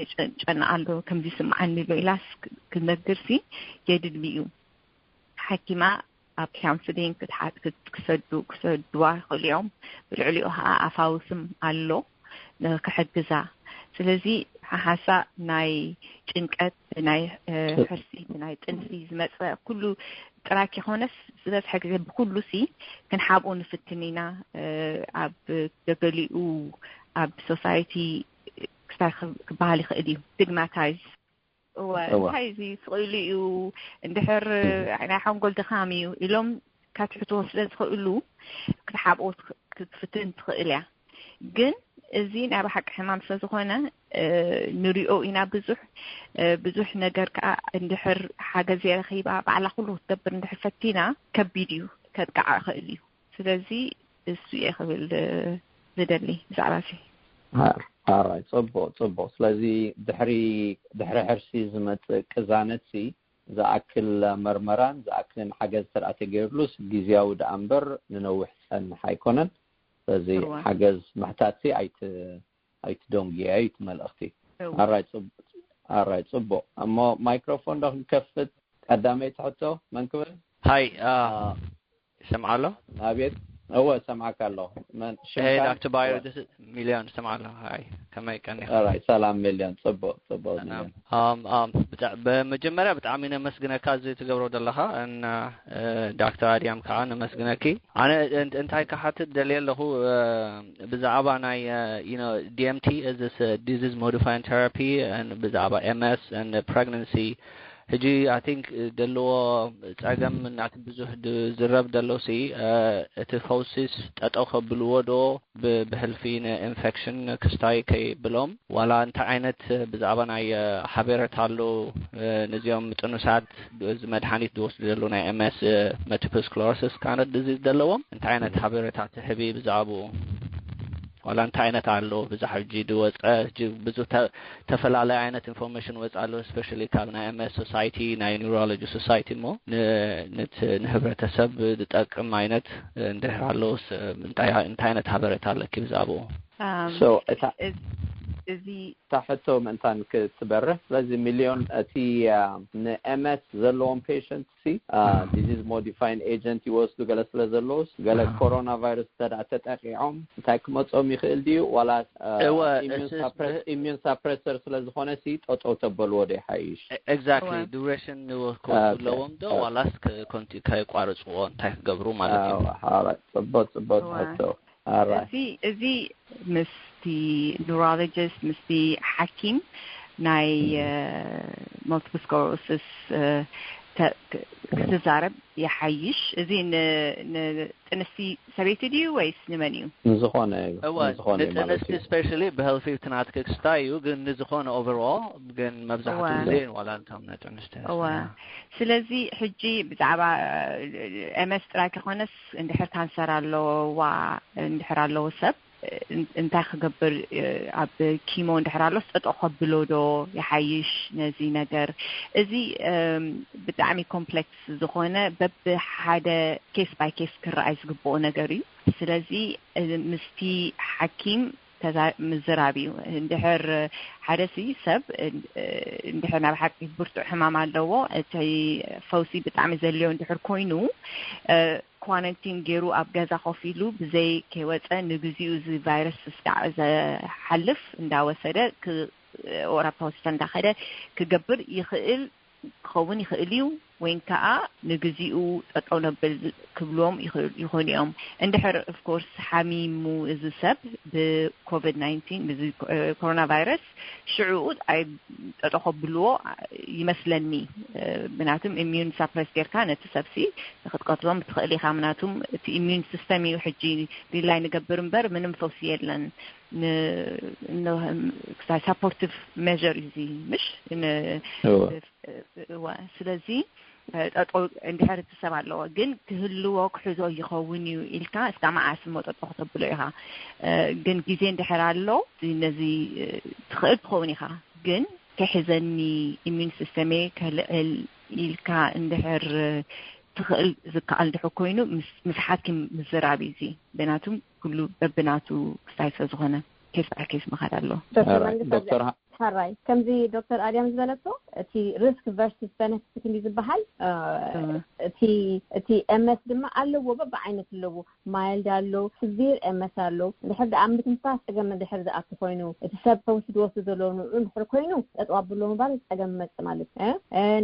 ኣሎ ከምዚ ይስምዓኒ ኣሎ ኢላስ ክነግርሲ የድሊ እዩ። ሓኪማ ኣብ ካውንስሊንግ ክትሓት ክሰዱ ክሰድዋ ይኽእሉ እዮም። ብልዕሊኡ ከዓ ኣፋውስም ኣሎ ክሕግዛ። ስለዚ ሓሓሳ ናይ ጭንቀት ናይ ሕርሲ ናይ ጥንሲ ዝመፀ ኩሉ ጥራይ ከይኮነስ ዝበዝሐ ግዜ ብኩሉ ሲ ክንሓብኡ ንፍትን ኢና። ኣብ ገገሊኡ ኣብ ሶሳይቲ ክሳይ ክበሃል ይኽእል እዩ ስቲግማታይዝ እወ እንታይ እዚ ስቕ ኢሉ እዩ እንድሕር ናይ ሓንጎል ድኻም እዩ ኢሎም ከትሕትዎ ስለ ዝኽእሉ ክትሓብኦ ክትፍትን ትኽእል እያ። ግን እዚ ናይ ብሓቂ ሕማም ስለ ዝኾነ ንሪኦ ኢና ብዙሕ ብዙሕ ነገር ከዓ እንድሕር ሓገዝ የረኺባ ባዕላ ኩሉ ክትገብር እንድሕር ፈቲና ከቢድ እዩ ከጥቅዓ ይኽእል እዩ። ስለዚ እሱ እየ ክብል ዝደሊ ብዛዕባ እዚ። ኣራይ ፅቡቅ ፅቡቅ። ስለዚ ድሕሪ ድሕሪ ሕርሲ ዝመፅእ ቅዛነት ሲ ዝኣክል መርመራን ዝኣክልን ሓገዝ ተደኣ ተገይርሉስ ግዝያዊ ደኣ እምበር ንነዊሕ ዝፀንሕ ኣይኮነን። ስለዚ ሓገዝ ምሕታት ኣይትደንጉያ እዩ እቲ መልእኽቲ። ኣራይ ጽቡቕ። ኣራይ ጽቡቕ። እሞ ማይክሮፎን ዶ ክንከፍት? ቀዳመይቲ ሕቶ መን ክብል? ሃይ፣ ይሰምዓ ኣሎ? ኣቤት። እወ፣ እሰምዓካ ኣለኹ። መን? ሄይ ዶክተር ባይሩ፣ ሚልዮን፣ እሰምዓ ኣለኹ። ሃይ፣ ከመይ ቀኒኻ? ኣራይ፣ ሰላም ሚልዮን። ጽቡቕ፣ ጽቡቕ ሚልዮን። ብመጀመርያ ብጣዕሚ ነመስግነካ እዚ ትገብሮ ዘለኻ እና ዶክተር ኣድያም ከዓ ነመስግነኪ። ኣነ እንታይ ክሓትት ደልየ ኣለኹ፣ ብዛዕባ ናይ ዲኤምቲ፣ እዚ ዲዚዝ ሞዲፋይን ቴራፒ፣ ብዛዕባ ኤምኤስ፣ ፕሬግናንሲ፣ ሕጂ ኣይ ቲንክ ደለዎ ጸገም እናቲ ብዙሕ ዝረብ ደሎ ሲ፣ እቲ ፈውሲስ ጠጠው ከብልዎ ዶ ብሕልፊ ንኢንፌክሽን ክስታይ ከይብሎም፣ ዋላ እንታይ ዓይነት ብዛዕባ ናይ ሓቤረታ ኣሎ፣ ነዚኦም ጥኑሳት እዚ መድሓኒት ዝወስዱ ዘለዉ ናይ ኤምኤስ፣ መልቲፕል ስክለሮሲስ ካነ ዲዚዝ ዘለዎም እንታይ ዓይነት ሓቤረታ ትህቢ ብዛዕባኡ? ዋላ እንታይ ዓይነት ኣሎ? ብዛ ሕጂ ዝወፀ ብዙ ተፈላለየ ዓይነት ኢንፎርሜሽን ወፅ ኣሎ፣ ስፔሻሊ ካብ ናይ ኤምኤስ ሶሳይቲ፣ ናይ ኒውሮሎጂ ሶሳይቲ፣ እሞ ንህብረተሰብ ዝጠቅም ዓይነት እንድሕር ኣሎ እንታይ ዓይነት ሓበሬታ ኣለኪ ብዛዕባኡ? እዚ እታ ሕቶ ምእንታን ክትበርህ። ስለዚ ሚልዮን፣ እቲ ንኤምኤስ ዘለዎም ፔሽንት ሲ ዲዚዝ ሞዲፋይን ኤጀንት ይወስዱ ገለ ስለ ዘለውስ፣ ገለ ኮሮና ቫይረስ እንተ ተጠቂዖም እንታይ ክመጾም ይኽእል ድዩ? ዋላ ኢሚዩን ሳፕረሰር ስለ ዝኾነ ሲ ጠጠው ተበልዎ ዶ ይሓይሽ? ኤግዛክትሊ። ዱሬሽን ክወስዱ ኣለዎም ዶ ዋላስ ከቋርፅዎ እንታይ ክገብሩ ማለት እዩ? ጽቡቅ ጽቡቅ ሕቶ። እዚ እዚ ምስቲ ኑሮሎጂስት ምስቲ ሓኪም ናይ መልቲፕል ስክለሮሲስ ክትዛረብ ይሓይሽ። እዚ ንጥንስቲ ሰበይቲ ድዩ ወይስ ንመን እዩ? ንዝኾነ እዩ። ንዝኾነ እዩ ማለት ንጥንስቲ እዩ። ስፔሻሊ ብሄልዚ ትናትኪ ክስታይ እዩ፣ ግን ንዝኾነ ኦቨርኦል ግን መብዛሕትኡ ግዜ ዋላ እንቶም ንጥንስቲ እወ። ስለዚ ሕጂ ብዛዕባ ኤምኤስ ጥራይ ከይኮነስ እንድሕር ካንሰር ኣለዋ እንድሕር ኣለዎ ሰብ እንታይ ክገብር ኣብ ኪሞ እንድሕር ኣሎስ ጠጠው ከብሎ ዶ ይሓይሽ ነዚ ነገር? እዚ ብጣዕሚ ኮምፕሌክስ ዝኾነ በብሓደ ኬስ ባይ ኬስ ክረኣይ ዝግብኦ ነገር እዩ። ስለዚ ምስቲ ሓኪም ምዝራብ እዩ። እንድሕር ሓደ ሲ ሰብ እንድሕር ናብ ሓቂ ብርቱዕ ሕማም ኣለዎ፣ እቲ ፈውሲ ብጣዕሚ ዘልዮ እንድሕር ኮይኑ ኳረንቲን ገይሩ ኣብ ገዛ ኮፍ ኢሉ ብዘይ ከይወፀ ንግዚኡ እዚ ቫይረስ ስጋዕ ዘሓልፍ እንዳወሰደ ወራብታ ሆስፒታል እንዳኸደ ክገብር ይኽእል ክኸውን ይኽእል እዩ። ወይን ከዓ ንግዚኡ ጠጠው ነብል ክብልዎም ይኾኑ እዮም። እንድሕር ኦፍኮርስ ሓሚሙ እዚ ሰብ ብኮቪድ ናይንቲን ብዚ ኮሮና ቫይረስ ሽዕኡ ኣይ ጠጠው ከብልዎ ይመስለኒ። ምክንያቱም ኢሚዩን ሳፕረስ ጌርካ ነቲ ሰብሲ ክትቀትሎም ትኽእል ኢኻ። ምክንያቱም እቲ ኢሚዩን ሲስተም እዩ ሕጂ ሪላይ ንገብር እምበር ምንም ፈውሲ የለን። ሳፖርቲቭ ሜር እዩ እዚ ምሽ እዋ ስለዚ ጠጠው እንድሕር እቲ ሰብ ኣለዎ ግን ክህልዎ ክሕዞ ይኸውን እዩ ኢልካ እስካ መዓስ እሞ ጠጠው ክተብሎ ኢኻ። ግን ግዜ እንድሕር ኣሎ ነዚ ትኽእል ትኸውን ኢኻ። ግን ክሕዘኒ ኢሚዩን ሲስተሜ ከልዕል ኢልካ እንድሕር ትኽእል ዝከኣል እንድሕር ኮይኑ ምስ ሓኪም ምዝራብ እዩ። እዚ ብናቱም ኩሉ በብናቱ ክስታይ ስለ ዝኾነ ኬስ ባይ ኬስ ምኻድ ኣሎ። ዶክተር ሓራይ ከምዚ ዶክተር ኣድያም ዝበለቶ እቲ ሪስክ ቨርሲስ ቤነፊት እንዲ ዝበሃል እቲ እቲ ኤምኤስ ድማ ኣለዎ በብዓይነት ኣለዎ። ማይልድ ኣሎ፣ ስቪር ኤምኤስ ኣሎ። እንድሕር ደኣ ምትንፋስ ፀገም እንድሕር ዝኣቱ ኮይኑ እቲ ሰብ ፈውሲ ዝወስዱ ዘለዉ ንኡ እንድሕር ኮይኑ ጠጠው ኣብሎ ምባል ፀገም መፅ ማለት እዩ።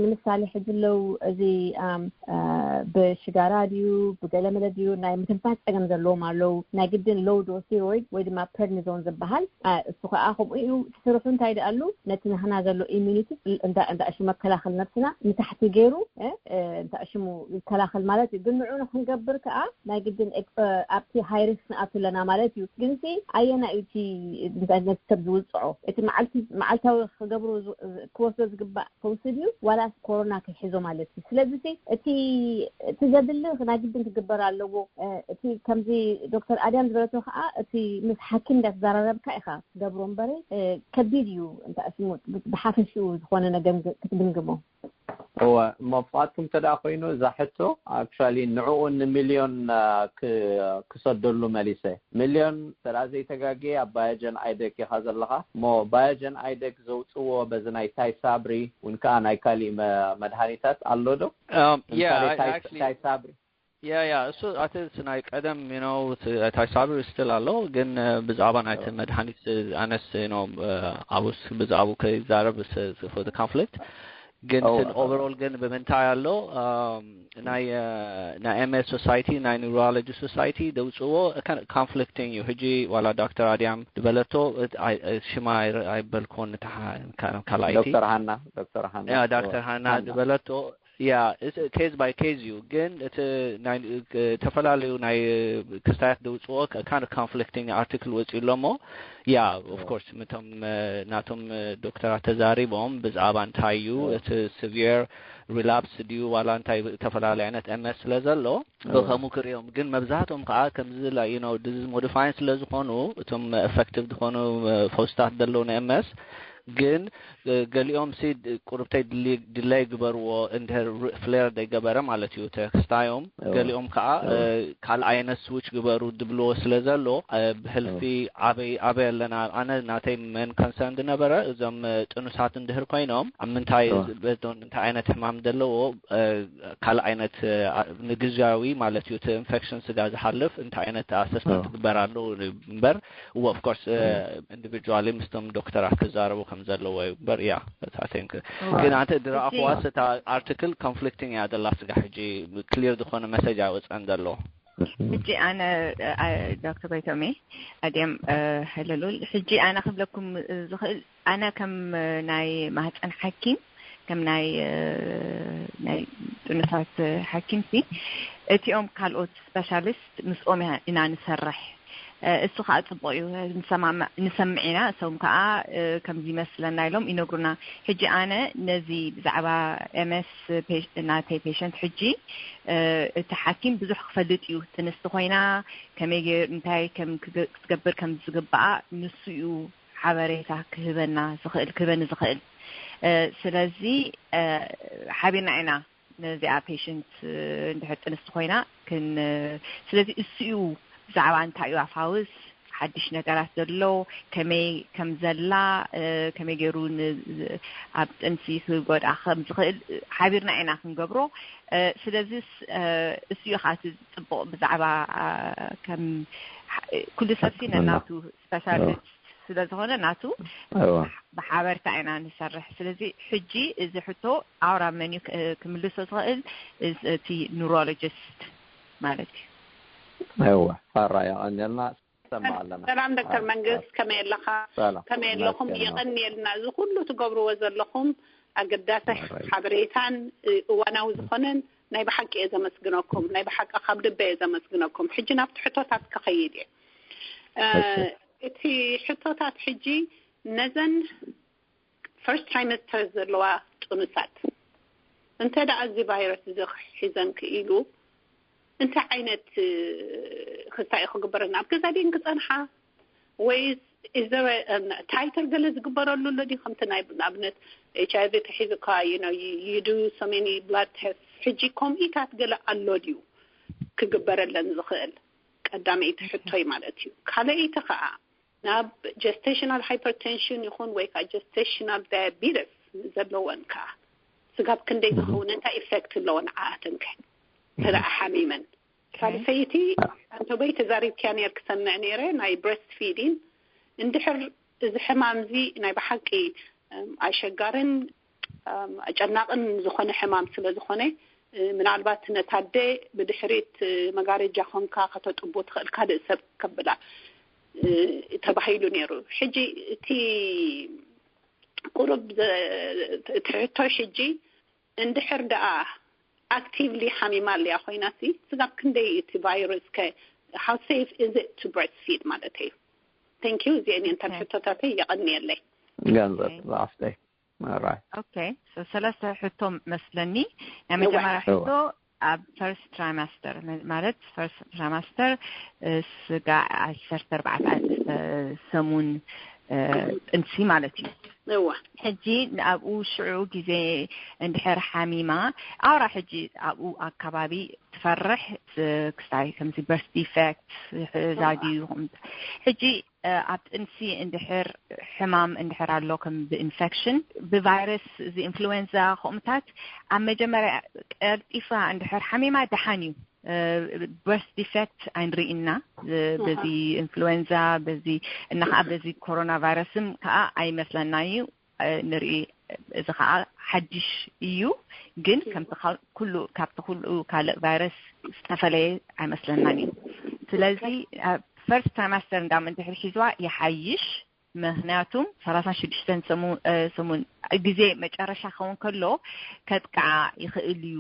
ንምሳሌ ሕጂ ለው እዚ ብሽጋራ ድዩ ብገለመለ ድዩ ናይ ምትንፋስ ፀገም ዘለዎም ኣለዉ። ናይ ግድን ሎው ዶ ስቴሮይድ ወይ ድማ ፕሬድኒዞን ዝበሃል እሱ ከዓ ከምኡ እዩ። እቲ ስርሑ እንታይ ደኣሉ ነቲ ናህና ዘሎ ኢሚኒቲ እንዳ እሽሙ መከላኸል ነብስና ንታሕቲ ገይሩ እንዳ እሽሙ ይከላኸል ማለት እዩ። ግን ንዑ ንክንገብር ከዓ ናይ ግድን ኣብቲ ሃይ ሪስክ ንኣቱ ኣለና ማለት እዩ። ግን ሲ ኣየና እዩ እቲ ነቲ ሰብ ዝውፅዖ? እቲ መዓልታዊ ክገብሩ ክወስዶ ዝግባእ ፈውሲ ድዩ ዋላስ ኮሮና ክሕዞ ማለት እዩ? ስለዚ እቲ እቲ ዘድሊ ናይ ግድን ክግበር ኣለዎ። እቲ ከምዚ ዶክተር ኣድያም ዝበለቶ ከዓ እቲ ምስ ሓኪም እንዳተዘራረብካ ኢኻ ትገብሮ እምበረ ከቢድ እዩ። እንታይ ስሙ ብሓፈሽኡ ዝኾነ ነገር ክትግምግሞ። እወ፣ እሞ ፍቓድኩም እንተ ደኣ ኮይኑ፣ እዛ ሕቶ ኣክቹዋሊ ንዕኡ ንሚልዮን ክሰደሉ መሊሰ። ሚልዮን እንተ ደኣ ዘይተጋግየ ኣብ ባዮጀን ኣይደግ ኢኻ ዘለኻ። እሞ ባዮጀን ኣይደግ ዘውፅዎ በዚ ናይ ታይሳብሪ እውን ከዓ ናይ ካሊእ መድሃኒታት ኣሎ ዶ? ታይሳብሪ ያ ያ እሱ ኣቲ ናይ ቀደም ነው። ታይሳብሪ ስትል ኣሎ፣ ግን ብዛዕባ ናይቲ መድሃኒት ኣነስ ነው። ኣብኡስ ብዛዕባኡ ከይዛረብ ፎር ኮንፍሊክት። ግን ስን ኦቨርኦል ግን ብምንታይ ኣሎ? ናይ ናይ ኤምኤስ ሶሳይቲ፣ ናይ ኒውሮሎጂ ሶሳይቲ ደውፅዎ። ኮንፍሊክቲንግ እዩ። ሕጂ ዋላ ዶክተር ኣድያም ዝበለቶ ሽማ ኣይበልኮን፣ ካልኣይቲ ዶክተር ሃና ዶክተር ሃና ያ ዶክተር ሃና ዝበለቶ ያ ኬዝ ባይ ኬዝ እዩ። ግን እቲ ዝተፈላለዩ ናይ ክስታያት ደውፅዎ ካን ኮንፍሊክቲንግ ኣርቲክል ወፂኡ ኣሎ። እሞ ያ ኦፍኮርስ ምቶም ናቶም ዶክተራት ተዛሪቦም ብዛዕባ እንታይ እዩ እቲ ሲቪር ሪላፕስ ድዩ ዋላ እንታይ ዝተፈላለዩ ዓይነት ኤምኤስ ስለ ዘሎ ብኸሙ ክርእዮም። ግን መብዛሕትኦም ከዓ ከምዚ ላ ነው ዲዚዝ ሞዲፋይን ስለ ዝኾኑ እቶም ኤፌክቲቭ ዝኾኑ ፈውስታት ዘለዉ ንኤምኤስ ግን ገሊኦም ሲ ቁርብተይ ድለይ ግበርዎ እንድሕር ፍሌር ደይገበረ ማለት እዩ ተክስታዮም። ገሊኦም ከዓ ካልእ ዓይነት ስዊች ግበሩ ድብልዎ ስለ ዘሎ ብሕልፊ ኣበይ ኣበይ ኣለና? ኣነ ናተይ መን ኮንሰርን ዝነበረ እዞም ጥኑሳት እንድህር ኮይኖም ኣብ ምንታይ በዶን እንታይ ዓይነት ሕማም ዘለዎ ካልእ ዓይነት ንግዝያዊ ማለት እዩ እቲ ኢንፌክሽን ስጋ ዝሓልፍ እንታይ ዓይነት ኣሰስመንት ግበር ኣሎ እምበር እወ ኦፍኮርስ ኢንዲቪጁዋሊ ምስቶም ዶክተራት ክዛረቡ ከም ዘለዎ እዩ እምበር ያ ታቴንክ ግን ኣንተ ድረኣኽዋስ እታ ኣርቲክል ኮንፍሊክቲንግ እያ ዘላ ስጋ ሕጂ ክሊር ዝኾነ መሰጅ ኣይወፀን ዘሎ። ሕጂ ኣነ ዶክተር ጎይቶሜ ኣድያም ሀለሉል ሕጂ ኣነ ክብለኩም ዝኽእል ኣነ ከም ናይ ማህፀን ሓኪም ከም ናይ ናይ ጥኑሳት ሓኪም ሲ እቲኦም ካልኦት ስፔሻሊስት ምስኦም ኢና ንሰርሕ። እሱ ከዓ ፅቡቅ እዩ። ንሰምዕ ኢና እሶም ከዓ ከምዚ ይመስለና ኢሎም ይነግሩና። ሕጂ ኣነ ነዚ ብዛዕባ ኤምኤስ ናተይ ፔሸንት ሕጂ እቲ ሓኪም ብዙሕ ክፈልጥ እዩ። ጥንስቲ ኮይና ከመይ ገይሩ እንታይ ከም ክትገብር ከም ዝግባኣ ንሱ እዩ ሓበሬታ ክህበና ዝኽእል ክህበኒ ዝኽእል። ስለዚ ሓቢርና ኢና ነዚኣ ፔሽንት እንድሕር ጥንስቲ ኮይና ክን ስለዚ እሱ እዩ ብዛዕባ እንታይ እዩ ኣፋውስ ሓድሽ ነገራት ዘሎ ከመይ ከም ዘላ ከመይ ገይሩ ኣብ ጥንሲ ክጎድኣ ከም ዝኽእል ሓቢርና ኢና ክንገብሮ። ስለዚስ እሱ እዩ ካቲ ፅቡቅ ብዛዕባ ከም ኩሉ ሰብሲ ነናቱ ስፔሻሊስት ስለ ዝኾነ ናቱ ብሓበርታ ኢና ንሰርሕ። ስለዚ ሕጂ እዚ ሕቶ ኣውራ መን እዩ ክምልሶ ዝኽእል? እቲ ኑሮሎጂስት ማለት እዩ። እወ ፋራ ያቀንልና ሰማ ኣለና። ሰላም ዶክተር መንግስት ከመይ ኣለኻ? ከመይ ኣለኹም? የቀንየልና እዚ ኩሉ ትገብርዎ ዘለኹም ኣገዳሲ ሓበሬታን እዋናዊ ዝኾነን ናይ ብሓቂ እየ ዘመስግነኩም። ናይ ብሓቂ ካብ ልበ እየ ዘመስግነኩም። ሕጂ ናብቲ ሕቶታት ክኸይድ እየ። እቲ ሕቶታት ሕጂ ነዘን ፈርስት ትራይመስተር ዘለዋ ጥኑሳት እንተ ደኣ እዚ ቫይረስ እዚ ሒዘን ክኢሉ እንታይ ዓይነት ክስታይ ክግበረን ኣብ ገዛ ድን ክጸንሓ ወይስ ታይተር ገለ ዝግበረሉ ኣሎ ድዩ? ከምቲ ናይ ንኣብነት ኤች ኣይ ቪ ተሒዙካ you do so many blood tests ሕጂ ከምኢታት ገለ ኣሎ ድዩ ክግበረለን ዝኽእል? ቀዳመይቲ ሕቶይ ማለት እዩ። ካልኣይቲ ከዓ ናብ ጀስቴሽናል ሃይፐርቴንሽን ይኹን ወይ ከዓ ጀስቴሽናል ዳያቢተስ ዘለወን ከዓ ስጋብ ክንደይ ዝኸውን እንታይ ኢፌክት ኣለዎ ንዓኣተን ከ እንተ ደኣ ሓሚመን? ሳልሰይቲ ኣንተ በይ ተዛሪብክያ ነይር ክሰምዕ ነይረ ናይ ብረስት ፊዲን እንድሕር እዚ ሕማም እዚ ናይ ብሓቂ ኣሸጋርን ኣጨናቕን ዝኾነ ሕማም ስለ ዝኾነ ምናልባት ነታ ኣደ ብድሕሪት መጋረጃ ኮንካ ከተጥቡ ትኽእል ካልእ ሰብ ከብላ ተባሂሉ ነይሩ። ሕጂ እቲ ቁሩብ እቲ ሕቶ ሕጂ እንድሕር ደኣ ኣክቲቭሊ ሓሚማ ኣለያ ኮይና ሲ ስጋብ ክንደይ እቲ ቫይረስ ከ how safe is it to breastfeed ማለት እዩ። Thank you እዚአን እየን እተን ሕቶታተይ የቐንየለይ። ገንዘብ ዝዓፍተይ ራይ ኦኬ ሰለስተ ሕቶ መስለኒ። ናይ መጀመርያ ሕቶ ኣብ ፈርስት ትራይማስተር ማለት ፈርስት ትራይማስተር ስጋ ዓሰርተ ኣርባዕተ ሰሙን ጥንሲ ማለት እዩ። እዋ ሕጂ ኣብኡ ሽዑ ግዜ እንድሕር ሓሚማ ኣውራ ሕጂ ኣብኡ ኣከባቢ ትፈርሕ፣ ክስታይ ከምዚ በርስ ዲፌክት ዛድዩ። ሕጂ ኣብ ጥንሲ እንድሕር ሕማም እንድሕር ኣሎ ከም ብኢንፌክሽን ብቫይረስ እዚ ኢንፍሉዌንዛ ከምኡታት ኣብ መጀመርያ ቀልጢፋ እንድሕር ሓሚማ ደሓን እዩ። በርስ ዲፌክት ኣይንርኢና በዚ ኢንፍሉዌንዛ በዚ እና ከዓ በዚ ኮሮና ቫይረስም ከዓ ኣይመስለና እዩ። ንርኢ እዚ ከዓ ሓድሽ እዩ፣ ግን ከምቲ ኩሉ ካብቲ ኩሉ ካልእ ቫይረስ ዝተፈለየ ኣይመስለናን እዩ። ስለዚ ፈርስት ትራይማስተር እንዳም እንድሕር ሒዝዋ ይሓይሽ። ምክንያቱም ሰላሳን ሽዱሽተን ሰሙን ግዜ መጨረሻ ክኸውን ከሎ ከጥቅዓ ይኽእል እዩ።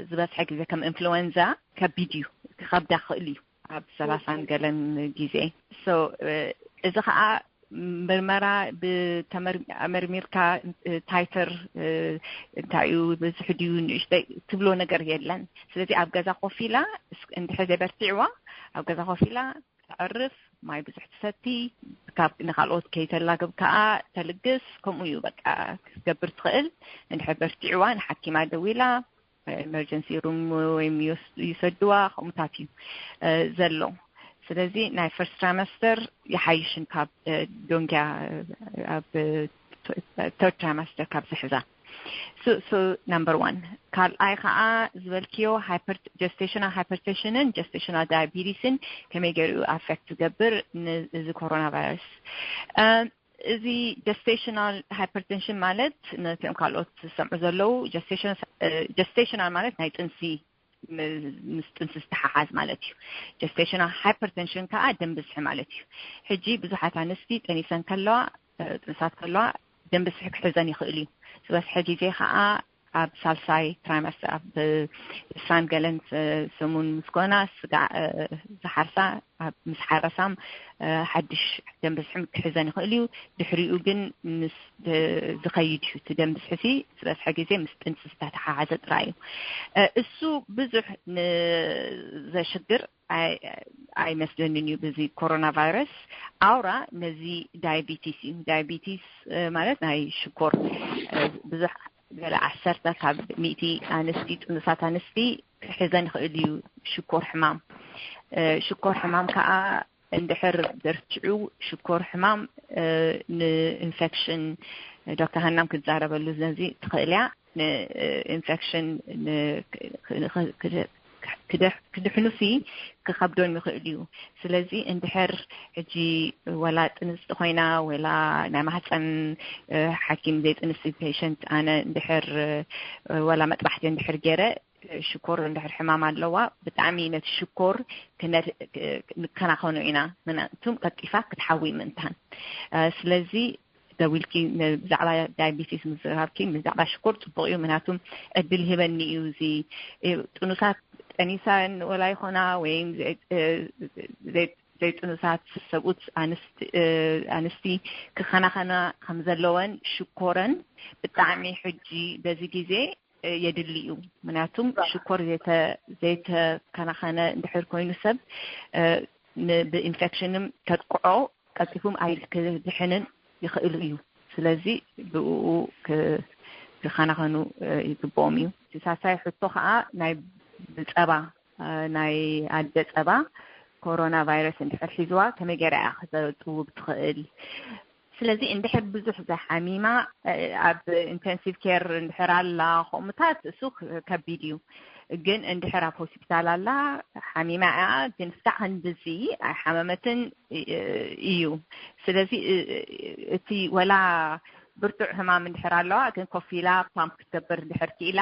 ዝበዝሐ ግዜ ከም ኢንፍሉዌንዛ ከቢድ እዩ፣ ክኸብዳ ክኽእል እዩ ኣብ ሰላሳን ገለን ግዜ። እዚ ከዓ ምርመራ ብተመርሚርካ ታይተር እንታይ እዩ፣ ብዝሕ ድዩ ንእሽተይ ትብሎ ነገር የለን። ስለዚ ኣብ ገዛ ኮፍ ኢላ እንድሕር ዘይበርቲዕዋ ኣብ ገዛ ኮፍ ኢላ ተዕርፍ፣ ማይ ብዙሕ ትሰቲ፣ ካብ ንካልኦት ከይተላግብ ከዓ ተልግስ። ከምኡ እዩ በቃ ክትገብር ትኽእል። እንድሕር በርቲዕዋ ንሓኪማ ደዊላ ኤመርጀንሲ ሩም ወይም ይሰድዋ ከምኡታት እዩ ዘሎ። ስለዚ ናይ ፈርስት ትራይመስተር ይሓይሽን ካብ ዶንጊያ ኣብ ተርድ ትራይመስተር ካብ ዝሕዛ። ነምበር ዋን። ካልኣይ ከዓ ዝበልክዮ ጀስቴሽናል ሃይፐርቴንሽንን ጀስቴሽናል ዳያቢቲስን ከመይ ገይሩ ኣፌክት ዝገብር እዚ ኮሮና ቫይረስ። እዚ ጀስቴሽናል ሃይፐርቴንሽን ማለት ነቲኦም ካልኦት ዝሰምዑ ዘለዉ ጀስቴሽናል ማለት ናይ ጥንሲ ምስ ጥንሲ ዝተሓሓዝ ማለት እዩ። ጀስቴሽናል ሃይፐርቴንሽን ከዓ ደም ብዝሒ ማለት እዩ። ሕጂ ብዙሓት ኣንስቲ ጠኒሰን ከለዋ ጥንሳት ከለዋ ደም ብዝሒ ክሕዘን ይኽእል እዩ። ዝበዝሐ ግዜ ከዓ ኣብ ሳልሳይ ትራይመስተር ኣብ ዕስራን ገለን ሰሙን ምስ ኮና ስጋዕ ዝሓርሳ ኣብ ምስ ሓረሳም ሓድሽ ደም ብዝሒ ክሕዘን ይኽእል እዩ። ድሕሪኡ ግን ምስ ዝኸይድ እዩ እቲ ደም ብዝሒ ሲ ዝበዝሐ ግዜ ምስ ጥንሲ ዝተተሓሓዘ ጥራይ እዩ። እሱ ብዙሕ ንዘሽግር ኣይመስለንን እዩ። ብዚ ኮሮና ቫይረስ ኣውራ ነዚ ዳያቢቲስ እዩ። ዳያቢቲስ ማለት ናይ ሽኮር ብዙሕ ገለ ዓሰርተ ካብ ሚእቲ ኣንስቲ ጥኑሳት ኣንስቲ ክሕዘን ይኽእል እዩ ሽኮር ሕማም። ሽኮር ሕማም ከዓ እንድሕር በርቲዑ ሽኮር ሕማም ንኢንፌክሽን ዶክተር ሃናም ክትዛረበሉ ነዚ ትኽእል እያ። ንኢንፌክሽን ክድሕኑሲ ክኸብዶም ይኽእል እዩ። ስለዚ እንድሕር ሕጂ ወላ ጥንስቲ ኮይና ወላ ናይ ማህፀን ሓኪም ዘይጥንስቲ ፔሸንት ኣነ እንድሕር ወላ መጥባሕቲ እንድሕር ገይረ ሽኮር እንድሕር ሕማም ኣለዋ ብጣዕሚ ነቲ ሽኮር ንከናኸኖ ኢና ምናቱም ቀልጢፋ ክትሓዊ ምእንታን። ስለዚ ደዊልኪ ብዛዕባ ዳያቢቲስ ምዝራብኪ ብዛዕባ ሽኮር ፅቡቅ እዩ። ምክንያቱም ዕድል ሂበኒ እዩ እዚ ጥኑሳት ጠኒሳን ወላ ይኾና ወይም ዘይጥኑሳት ሰብኡት ኣንስቲ ክኸናኸና ከም ዘለወን ሽኮረን ብጣዕሚ ሕጂ በዚ ግዜ የድሊ እዩ። ምክንያቱም ሽኮር ዘይተከናኸነ እንድሕር ኮይኑ ሰብ ብኢንፌክሽንም ከጥቅዖ ቀልጢፉም ኣይክድሕንን ይኽእል እዩ። ስለዚ ብኡ ክኸናኸኑ ይግብኦም እዩ። ሳሳይ ሕቶ ከዓ ናይ ብፀባ ናይ ኣደ ፀባ ኮሮና ቫይረስ እንድሕር ሒዝዋ ከመይ ገይራ እያ ክተጥውብ ትኽእል? ስለዚ እንድሕር ብዙሕ ዝሓሚማ ኣብ ኢንቴንሲቭ ኬር እንድሕር ኣላ ከምኡታት እሱ ከቢድ እዩ። ግን እንድሕር ኣብ ሆስፒታል ኣላ ሓሚማ እያ ግን ስካዕ ክንድዚ ኣይሓመመትን እዩ። ስለዚ እቲ ወላ ብርቱዕ ሕማም እንድሕር ኣለዋ ግን ኮፍ ኢላ ፓምፕ ክትገብር እንድሕር ክኢላ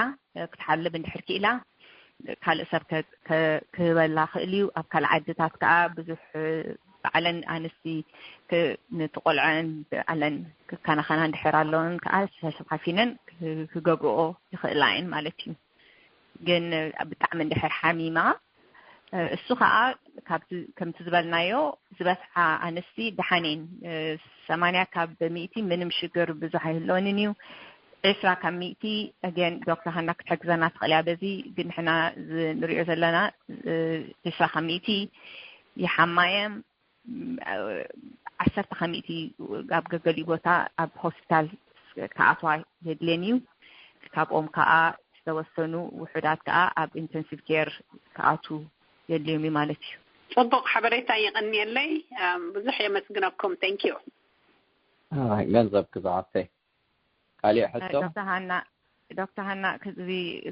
ክትሓልብ እንድሕር ክኢላ ካልእ ሰብ ክህበላ ክእል እዩ። ኣብ ካልእ ዓድታት ከዓ ብዙሕ ባዕለን ኣንስቲ ነቲ ቆልዐን ባዕለን ክከናኸና እንድሕር ኣለውን ከዓ ተሸፋፊነን ክገብርኦ ይኽእላ እየን ማለት እዩ። ግን ብጣዕሚ እንድሕር ሓሚማ እሱ ከዓ ከምቲ ዝበልናዮ ዝበዝሓ ኣንስቲ ደሓን እየን። ሰማንያ ካብ ሚእቲ ምንም ሽግር ብዙሕ ኣይህልወንን እዩ። ዕስራ ካብ ሚእቲ ኣገን ዶክተር ሃና ክትሕግዘና ትኽእል እያ። በዚ ግን ንሕና ንሪኦ ዘለና ዕስራ ካብ ሚእቲ ይሓማ እየን። ዓሰርተ ከሚእቲ ኣብ ገገሊኡ ቦታ ኣብ ሆስፒታል ክኣትዋ የድልየን እዩ። ካብኦም ከዓ ዝተወሰኑ ውሑዳት ከዓ ኣብ ኢንተንሲቭ ኬር ክኣትዉ የድልዮም እዩ ማለት እዩ። ጽቡቕ ሓበሬታ፣ የቐንየለይ። ብዙሕ የመስግነኩም። Thank you። ገንዘብ ክዛዓተይ ካሊእ ሕቶ? ዶክተር ሃና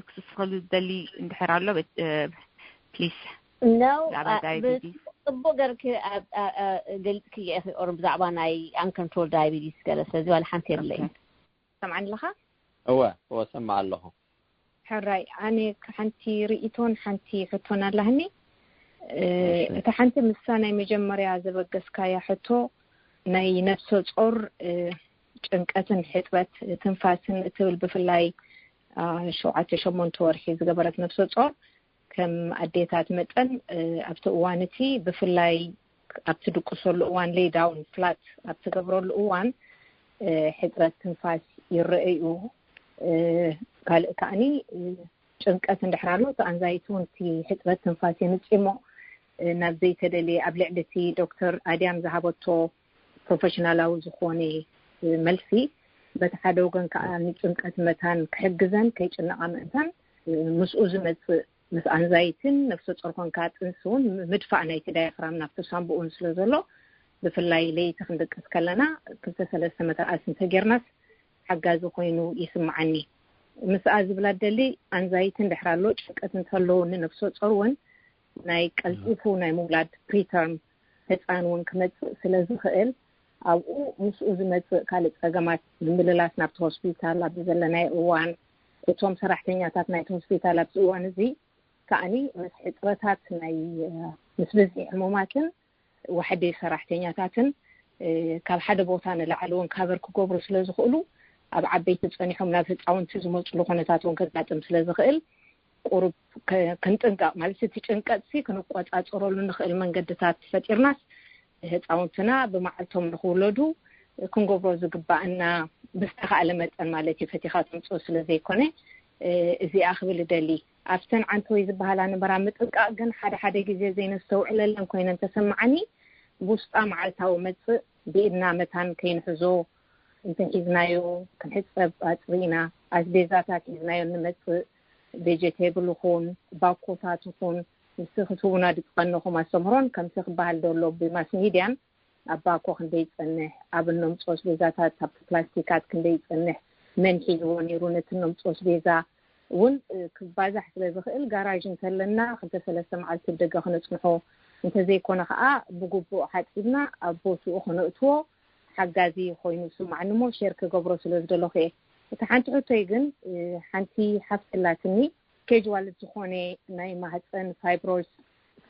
ክትስኸሉ ዝደሊ እንድሕር ኣሎ ፕሊስ። No, ጽቡቅ ገርክ ገልጽክዮ ኢኺ ኦር ብዛዕባ ናይ ኣንኮንትሮል ዳያቤቲስ ገለ፣ ስለዚ ዋላ ሓንቲ የብለይ። ሰምዓኒ ኣለኻ? እወ እወ ሰምዓ ኣለኹ። ሕራይ፣ ኣነ ሓንቲ ርእይቶን ሓንቲ ሕቶን ኣላህኒ። እታ ሓንቲ ምሳ ናይ መጀመርያ ዘበገስካያ ሕቶ ናይ ነፍሰ ጾር ጭንቀትን ሕጽበት ትንፋስን እትብል፣ ብፍላይ ሸውዓተ ሸሞንተ ወርሒ ዝገበረት ነፍሰ ጾር ከም ኣዴታት መጠን ኣብቲ እዋን እቲ ብፍላይ ኣብቲ ድቅሰሉ እዋን ሌይዳውን ፍላት ኣብ ትገብረሉ እዋን ሕጽረት ትንፋስ ይረአዩ። ካልእ ከዓኒ ጭንቀት እንድሕር ኣሎ እቲ ኣንዛይቲ እውን እቲ ሕጽረት ትንፋስ የምጽእ እሞ ናብ ዘይተደልየ ኣብ ልዕሊ እቲ ዶክተር ኣድያም ዝሃበቶ ፕሮፌሽናላዊ ዝኾነ መልሲ በቲ ሓደ ወገን ከዓ ንጭንቀት መታን ክሕግዘን ከይጭነቓ ምእንታን ምስኡ ዝመፅእ ምስ ኣንዛይትን ነፍሰ ጾር ኮንካ ጥንሲ እውን ምድፋእ ናይቲ ዳያፍራም ናብቲ ሳንቡእን ስለ ዘሎ ብፍላይ ለይቲ ክንድቅስ ከለና ክልተ ሰለስተ መተርኣስ እንተጌርናስ ሓጋዚ ኮይኑ ይስምዓኒ። ምስኣ ዝብላ ደሊ ኣንዛይቲ እንድሕር ኣሎ ጭንቀት እንተለዎ ንነፍሰ ጾር እውን ናይ ቀልጢፉ ናይ ምውላድ ፕሪተርም ህፃን እውን ክመፅእ ስለ ዝኽእል ኣብኡ ምስኡ ዝመፅእ ካልእ ፀገማት ምምልላስ ናብቲ ሆስፒታል ኣብዚ ዘለናዮ እዋን እቶም ሰራሕተኛታት ናይቲ ሆስፒታል ኣብዚ እዋን እዚ ከዓኒ ምስ ሕፅረታት ናይ ምስ ብዝሒ ሕሙማትን ዋሕዲ ሰራሕተኛታትን ካብ ሓደ ቦታ ንላዕሊ እውን ካቨር ክገብሩ ስለ ዝኽእሉ ኣብ ዓበይቲ ፀኒሖም ናብ ህፃውንቲ ዝመፅሉ ኩነታት እውን ከጋጥም ስለ ዝኽእል ቁሩብ ክንጥንቀቕ ማለት እቲ ጭንቀት ሲ ክንቆፃፀረሉ ንኽእል መንገድታት ፈጢርናስ ህፃውንትና ብመዓልቶም ንክውለዱ ክንገብሮ ዝግባኣና ብዝተኻእለ መጠን ማለት እዩ ፈቲኻ ተምፅኦ ስለ ዘይኮነ እዚኣ ክብል እደሊ ኣብተን ዓንተወይ ዝበሃላ ነበራ ምጥንቃቕ ግን ሓደ ሓደ ግዜ ዘይነስተውዕለለን ኮይነን ተሰምዓኒ። ብውሽጣ መዓልታዊ መፅእ ብኢድና መታን ከይንሕዞ እንተሒዝናዮ ክንሕፀብ ኣፅሪእና ኣስቤዛታት ሒዝናዮ ንመፅእ ቬጀቴብል ይኹን ባኮታት ይኹን ምስቲ ክትህቡና ዝፀነኹም ኣስተምህሮን ከምቲ ክበሃል ደሎ ብማስ ሚድያን ኣብ ባኮ ክንደይ ይፀንሕ ኣብ እኖምፅኦ ኣስቤዛታት ኣብቲ ፕላስቲካት ክንደይ ይፀንሕ መን ሒዝዎ ነይሩ ነቲ እኖምፅኦ ኣስቤዛ እውን ክባዛሕ ስለ ዝኽእል ጋራዥ እንተለና ክልተ ሰለስተ መዓልቲ ደገ ክነፅንሖ እንተዘይኮነ ከዓ ብግቡእ ሓፂብና ኣብ ቦትኡ ክነእትዎ ሓጋዚ ኮይኑ ይስማዓኒ እሞ ሼር ክገብሮ ስለ ዝደለኹ እየ። እቲ ሓንቲ ሕቶይ ግን ሓንቲ ሓፍቲ ኣላትኒ ስኬጅዋል ዝኾነ ናይ ማህፀን ፋይብሮይድ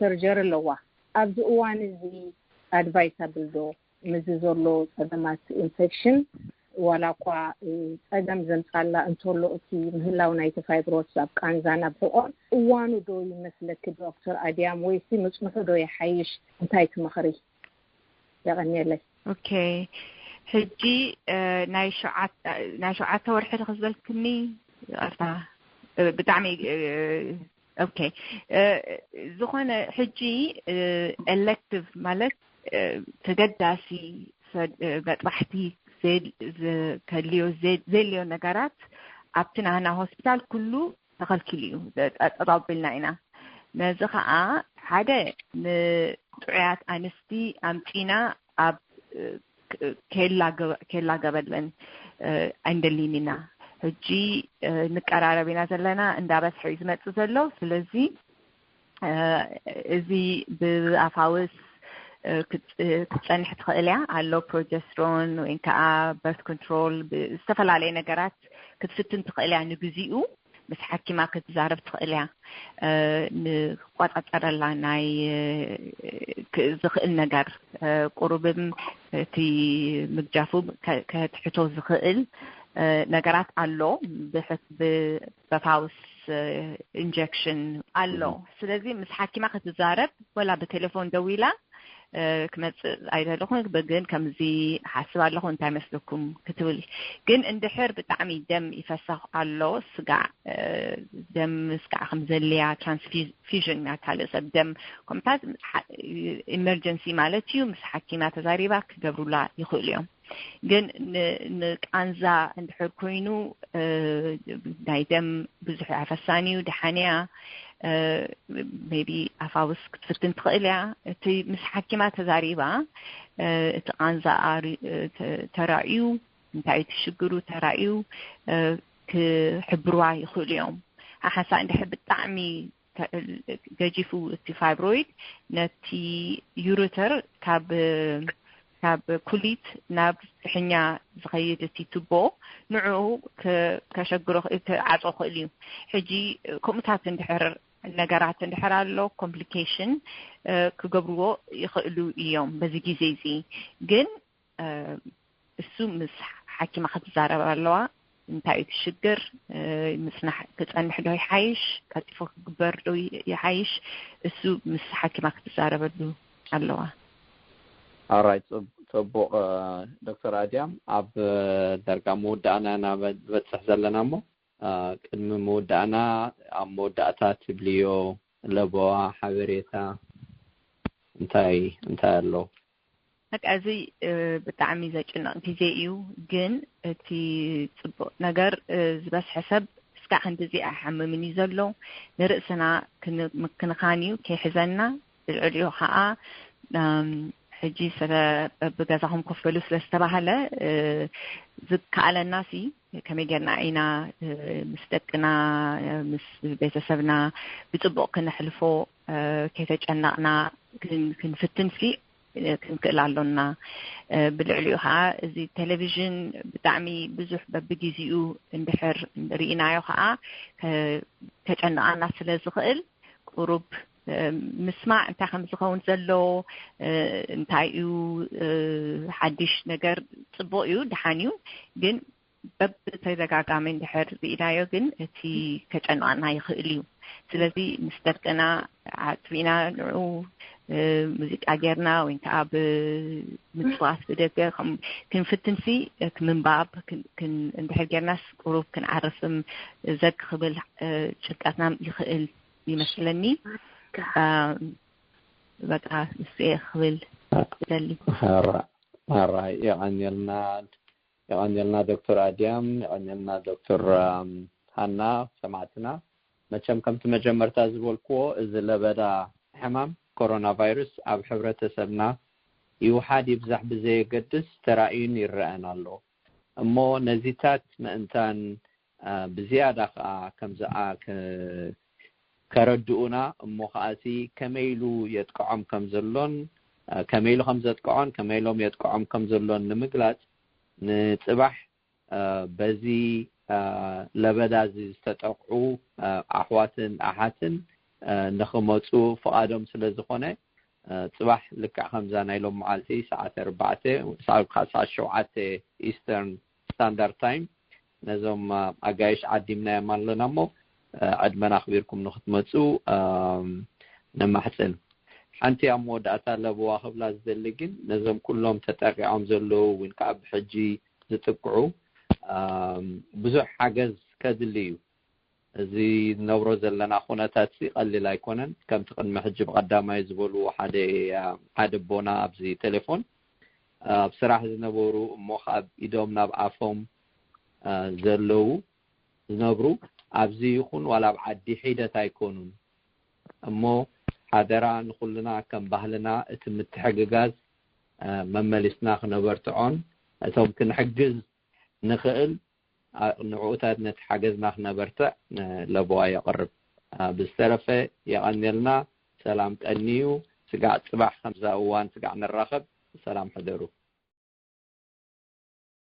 ሰርጀሪ ኣለዋ። ኣብዚ እዋን እዚ ኣድቫይሳብል ዶ ምስዚ ዘሎ ፀገማት ኢንፌክሽን ዋላ እኳ ፀገም ዘምፃላ እንተሎ እቲ ምህላው ናይቲ ፋይብሮይድስ ኣብ ቃንዛን ኣብ ሕቖን እዋኑ ዶ ይመስለኪ ዶክተር ኣድያም ወይሲ ምፅንሑ ዶ ይሓይሽ? እንታይ ትመኽሪ? የቐንየለይ። ኦኬ ሕጂ ናይ ሸውዓተ ወርሒ ዶ ዝበልክኒ ይቕርታ ብጣዕሚ ኦኬ ዝኾነ ሕጂ ኤሌክቲቭ ማለት ተገዳሲ መጥባሕቲ ከድልዮ ዘድልዮ ነገራት ኣብቲ ናህና ሆስፒታል ኩሉ ተኸልኪሉ እዩ። ጠጠው ኣቢልና ኢና። ነዚ ከዓ ሓደ ንጥዑያት ኣንስቲ ኣምፂና ኣብ ከይላገበለን ኣይንደልን ኢና። ሕጂ ንቀራረብ ኢና ዘለና። እንዳበዝሐ እዩ ዝመፅእ ዘሎ። ስለዚ እዚ ብኣፋውስ ክትፀንሕ ትኽእል እያ። ኣሎ ፕሮጀስትሮን ወይ ከዓ በርት ኮንትሮል ዝተፈላለየ ነገራት ክትፍትን ትኽእል እያ ንግዚኡ ምስ ሓኪማ ክትዛረብ ትኽእል እያ። ንቆፃፀረላ ናይ ዝኽእል ነገር ቁሩብም እቲ ምግጃፉ ከትሕቶ ዝኽእል ነገራት ኣሎ። ብፋውስ ኢንጀክሽን ኣሎ። ስለዚ ምስ ሓኪማ ክትዛረብ ወላ ብቴሌፎን ደዊላ ክመፅእ ኣይደለኹን፣ ግን ከምዚ ሓስብ ኣለኹ፣ እንታይ መስለኩም ክትብል። ግን እንድሕር ብጣዕሚ ደም ይፈሰኽ ኣሎ፣ ስጋዕ ደም ስጋዕ ከም ዘልያ፣ ትራንስፊዥን፣ ካልእ ሰብ ደም ከምታት ኢመርጀንሲ ማለት እዩ፣ ምስ ሓኪማ ተዛሪባ ክገብሩላ ይኽእሉ እዮም። ግን ንቃንዛ እንድሕር ኮይኑ ናይ ደም ብዙሕ ኣይፈሳን እዩ፣ ደሓንያ ቢ ኣፋውስ ክትፍትን ትኽእል እያ። እቲ ምስ ሓኪማ ተዛሪባ እቲ ቃንዛኣ ተራእዩ፣ እንታይ እቲ ሽግሩ ተራእዩ ክሕብርዋ ይኽእሉ እዮም። ሓሓሳ እንድሕር ብጣዕሚ ገጂፉ እቲ ፋይብሮይድ ነቲ ዩሩተር ካብ ካብ ኩሊት ናብ ፍሕኛ ዝኸይድ እቲ ቱቦ ንዕኡ ከሸግሮ ክዓጾ ክእል እዩ። ሕጂ ከምኡታት እንድሕር ነገራት እንድሕር ኣሎ ኮምፕሊኬሽን ክገብርዎ ይኽእሉ እዮም። በዚ ግዜ እዚ ግን እሱ ምስ ሓኪማ ክትዛረብ ኣለዋ። እንታይ እዩ እቲ ሽግር? ምፅናሕ ክፀንሕ ዶ ይሓይሽ? ቀልጢፎ ክግበር ዶ ይሓይሽ? እሱ ምስ ሓኪማ ክትዛረበሉ ኣለዋ። ኣራይ፣ ፅቡቅ ዶክተር ኣድያም፣ ኣብ ዳርጋ መወዳእና ኢና ንበፅሕ ዘለና እሞ ቅድሚ መወዳእና ኣብ መወዳእታ ትብልዮ ለበዋ ሓበሬታ እንታይ እንታይ ኣሎ? በቃ እዚ ብጣዕሚ ዘጭንቕ ግዜ እዩ። ግን እቲ ፅቡቕ ነገር ዝበዝሐ ሰብ እስካዕ ክንድዚ ኣይሓምምን እዩ ዘሎ። ንርእስና ምክንኻን እዩ ከይሕዘና። ብልዕሊኡ ከዓ ሕጂ ስለ በብገዛኹም ኮፍ በሉ ስለ ዝተባህለ ዝከኣለና ሲ ከመይ ጌርና ኢና ምስ ደቅና ምስ ቤተሰብና ብፅቡቕ ክነሕልፎ ከይተጨነቕና ክንፍትን ሲ ክንክእል ኣሎና። ብልዕሊኡ ከዓ እዚ ቴሌቪዥን ብጣዕሚ ብዙሕ በብግዜኡ እንድሕር ርኢናዮ ከዓ ከጨንቐና ስለ ዝኽእል ቁሩብ ምስማዕ እንታይ ከም ዝኸውን ዘሎ እንታይ እዩ ሓድሽ ነገር ፅቡቅ እዩ ደሓን እዩ ግን በብተደጋጋሚ እንድሕር ርኢናዮ ግን እቲ ከጨንቐና ይኽእል እዩ። ስለዚ ምስ ደቅና ዓፅቢና ንዑ ሙዚቃ ጌርና ወይ ከዓ ብምፅዋት ብደገ ክንፍትንሲ ምንባብ እንድሕር ጌርናስ ቁሩብ ክንዓርፍም ዘግ ክብል ጭንቀትና ይኽእል ይመስለኒ። በቃ ንሱ እየ ክብል ደሊ። ራ የቐንየልና የቐንየልና ዶክተር ኣድያም፣ የቐንየልና ዶክተር ሃና። ሰማዕትና፣ መቸም ከምቲ መጀመርታ ዝበልክዎ እዚ ለበዳ ሕማም ኮሮና ቫይረስ ኣብ ሕብረተሰብና ይውሓድ ይብዛሕ ብዘየገድስ ተራእዩን ይረኣን ኣሎ። እሞ ነዚታት ምእንታን ብዝያዳ ከዓ ከምዝኣ ከረድኡና እሞ ከዓሲ ከመይ ኢሉ የጥቅዖም ከም ዘሎን ከመይ ኢሉ ከም ዘጥቅዖን ከመይ ኢሎም የጥቅዖም ከም ዘሎን ንምግላጽ ንጽባሕ በዚ ለበዳ እዚ ዝተጠቕዑ ኣሕዋትን ኣሓትን ንኽመፁ ፍቓዶም ስለ ዝኾነ ፅባሕ ልክዕ ከምዛ ናይ ሎም መዓልቲ ሰዓት ኣርባዕተ ሰዓት ሸውዓተ ኢስተርን ስታንዳርድ ታይም ነዞም ኣጋይሽ ዓዲምናዮም ኣለና እሞ ዕድመና ኣኽቢርኩም ንክትመፁ ነማሕፅን። ሓንቲ ኣብ መወዳእታ ለበዋ ክብላ ዝደሊ ግን ነዞም ኩሎም ተጠቂዖም ዘለዉ እውን ከዓ ብሕጂ ዝጥቅዑ ብዙሕ ሓገዝ ከድሊ እዩ። እዚ ንነብሮ ዘለና ኩነታት ሲ ቀሊል ኣይኮነን። ከምቲ ቅድሚ ሕጂ ብቀዳማይ ዝበልዎ ሓደ ሓደ ኣቦና ኣብዚ ቴሌፎን ኣብ ስራሕ ዝነበሩ እሞ ካብ ኢዶም ናብ ኣፎም ዘለዉ ዝነብሩ ኣብዚ ይኹን ዋላ ኣብ ዓዲ ሒደት ኣይኮኑን እሞ ሓደራ ንኩልና ከም ባህልና እቲ ምትሕግጋዝ መመሊስና ክነበርትዖን እቶም ክንሕግዝ ንኽእል ንዕኡታት ነቲ ሓገዝና ክነበርትዕ ለበዋ የቕርብ። ብዝተረፈ የቐንየልና። ሰላም ቀንዩ። ስጋዕ ፅባሕ ከምዛ እዋን ስጋዕ ንራኸብ። ሰላም ሕደሩ።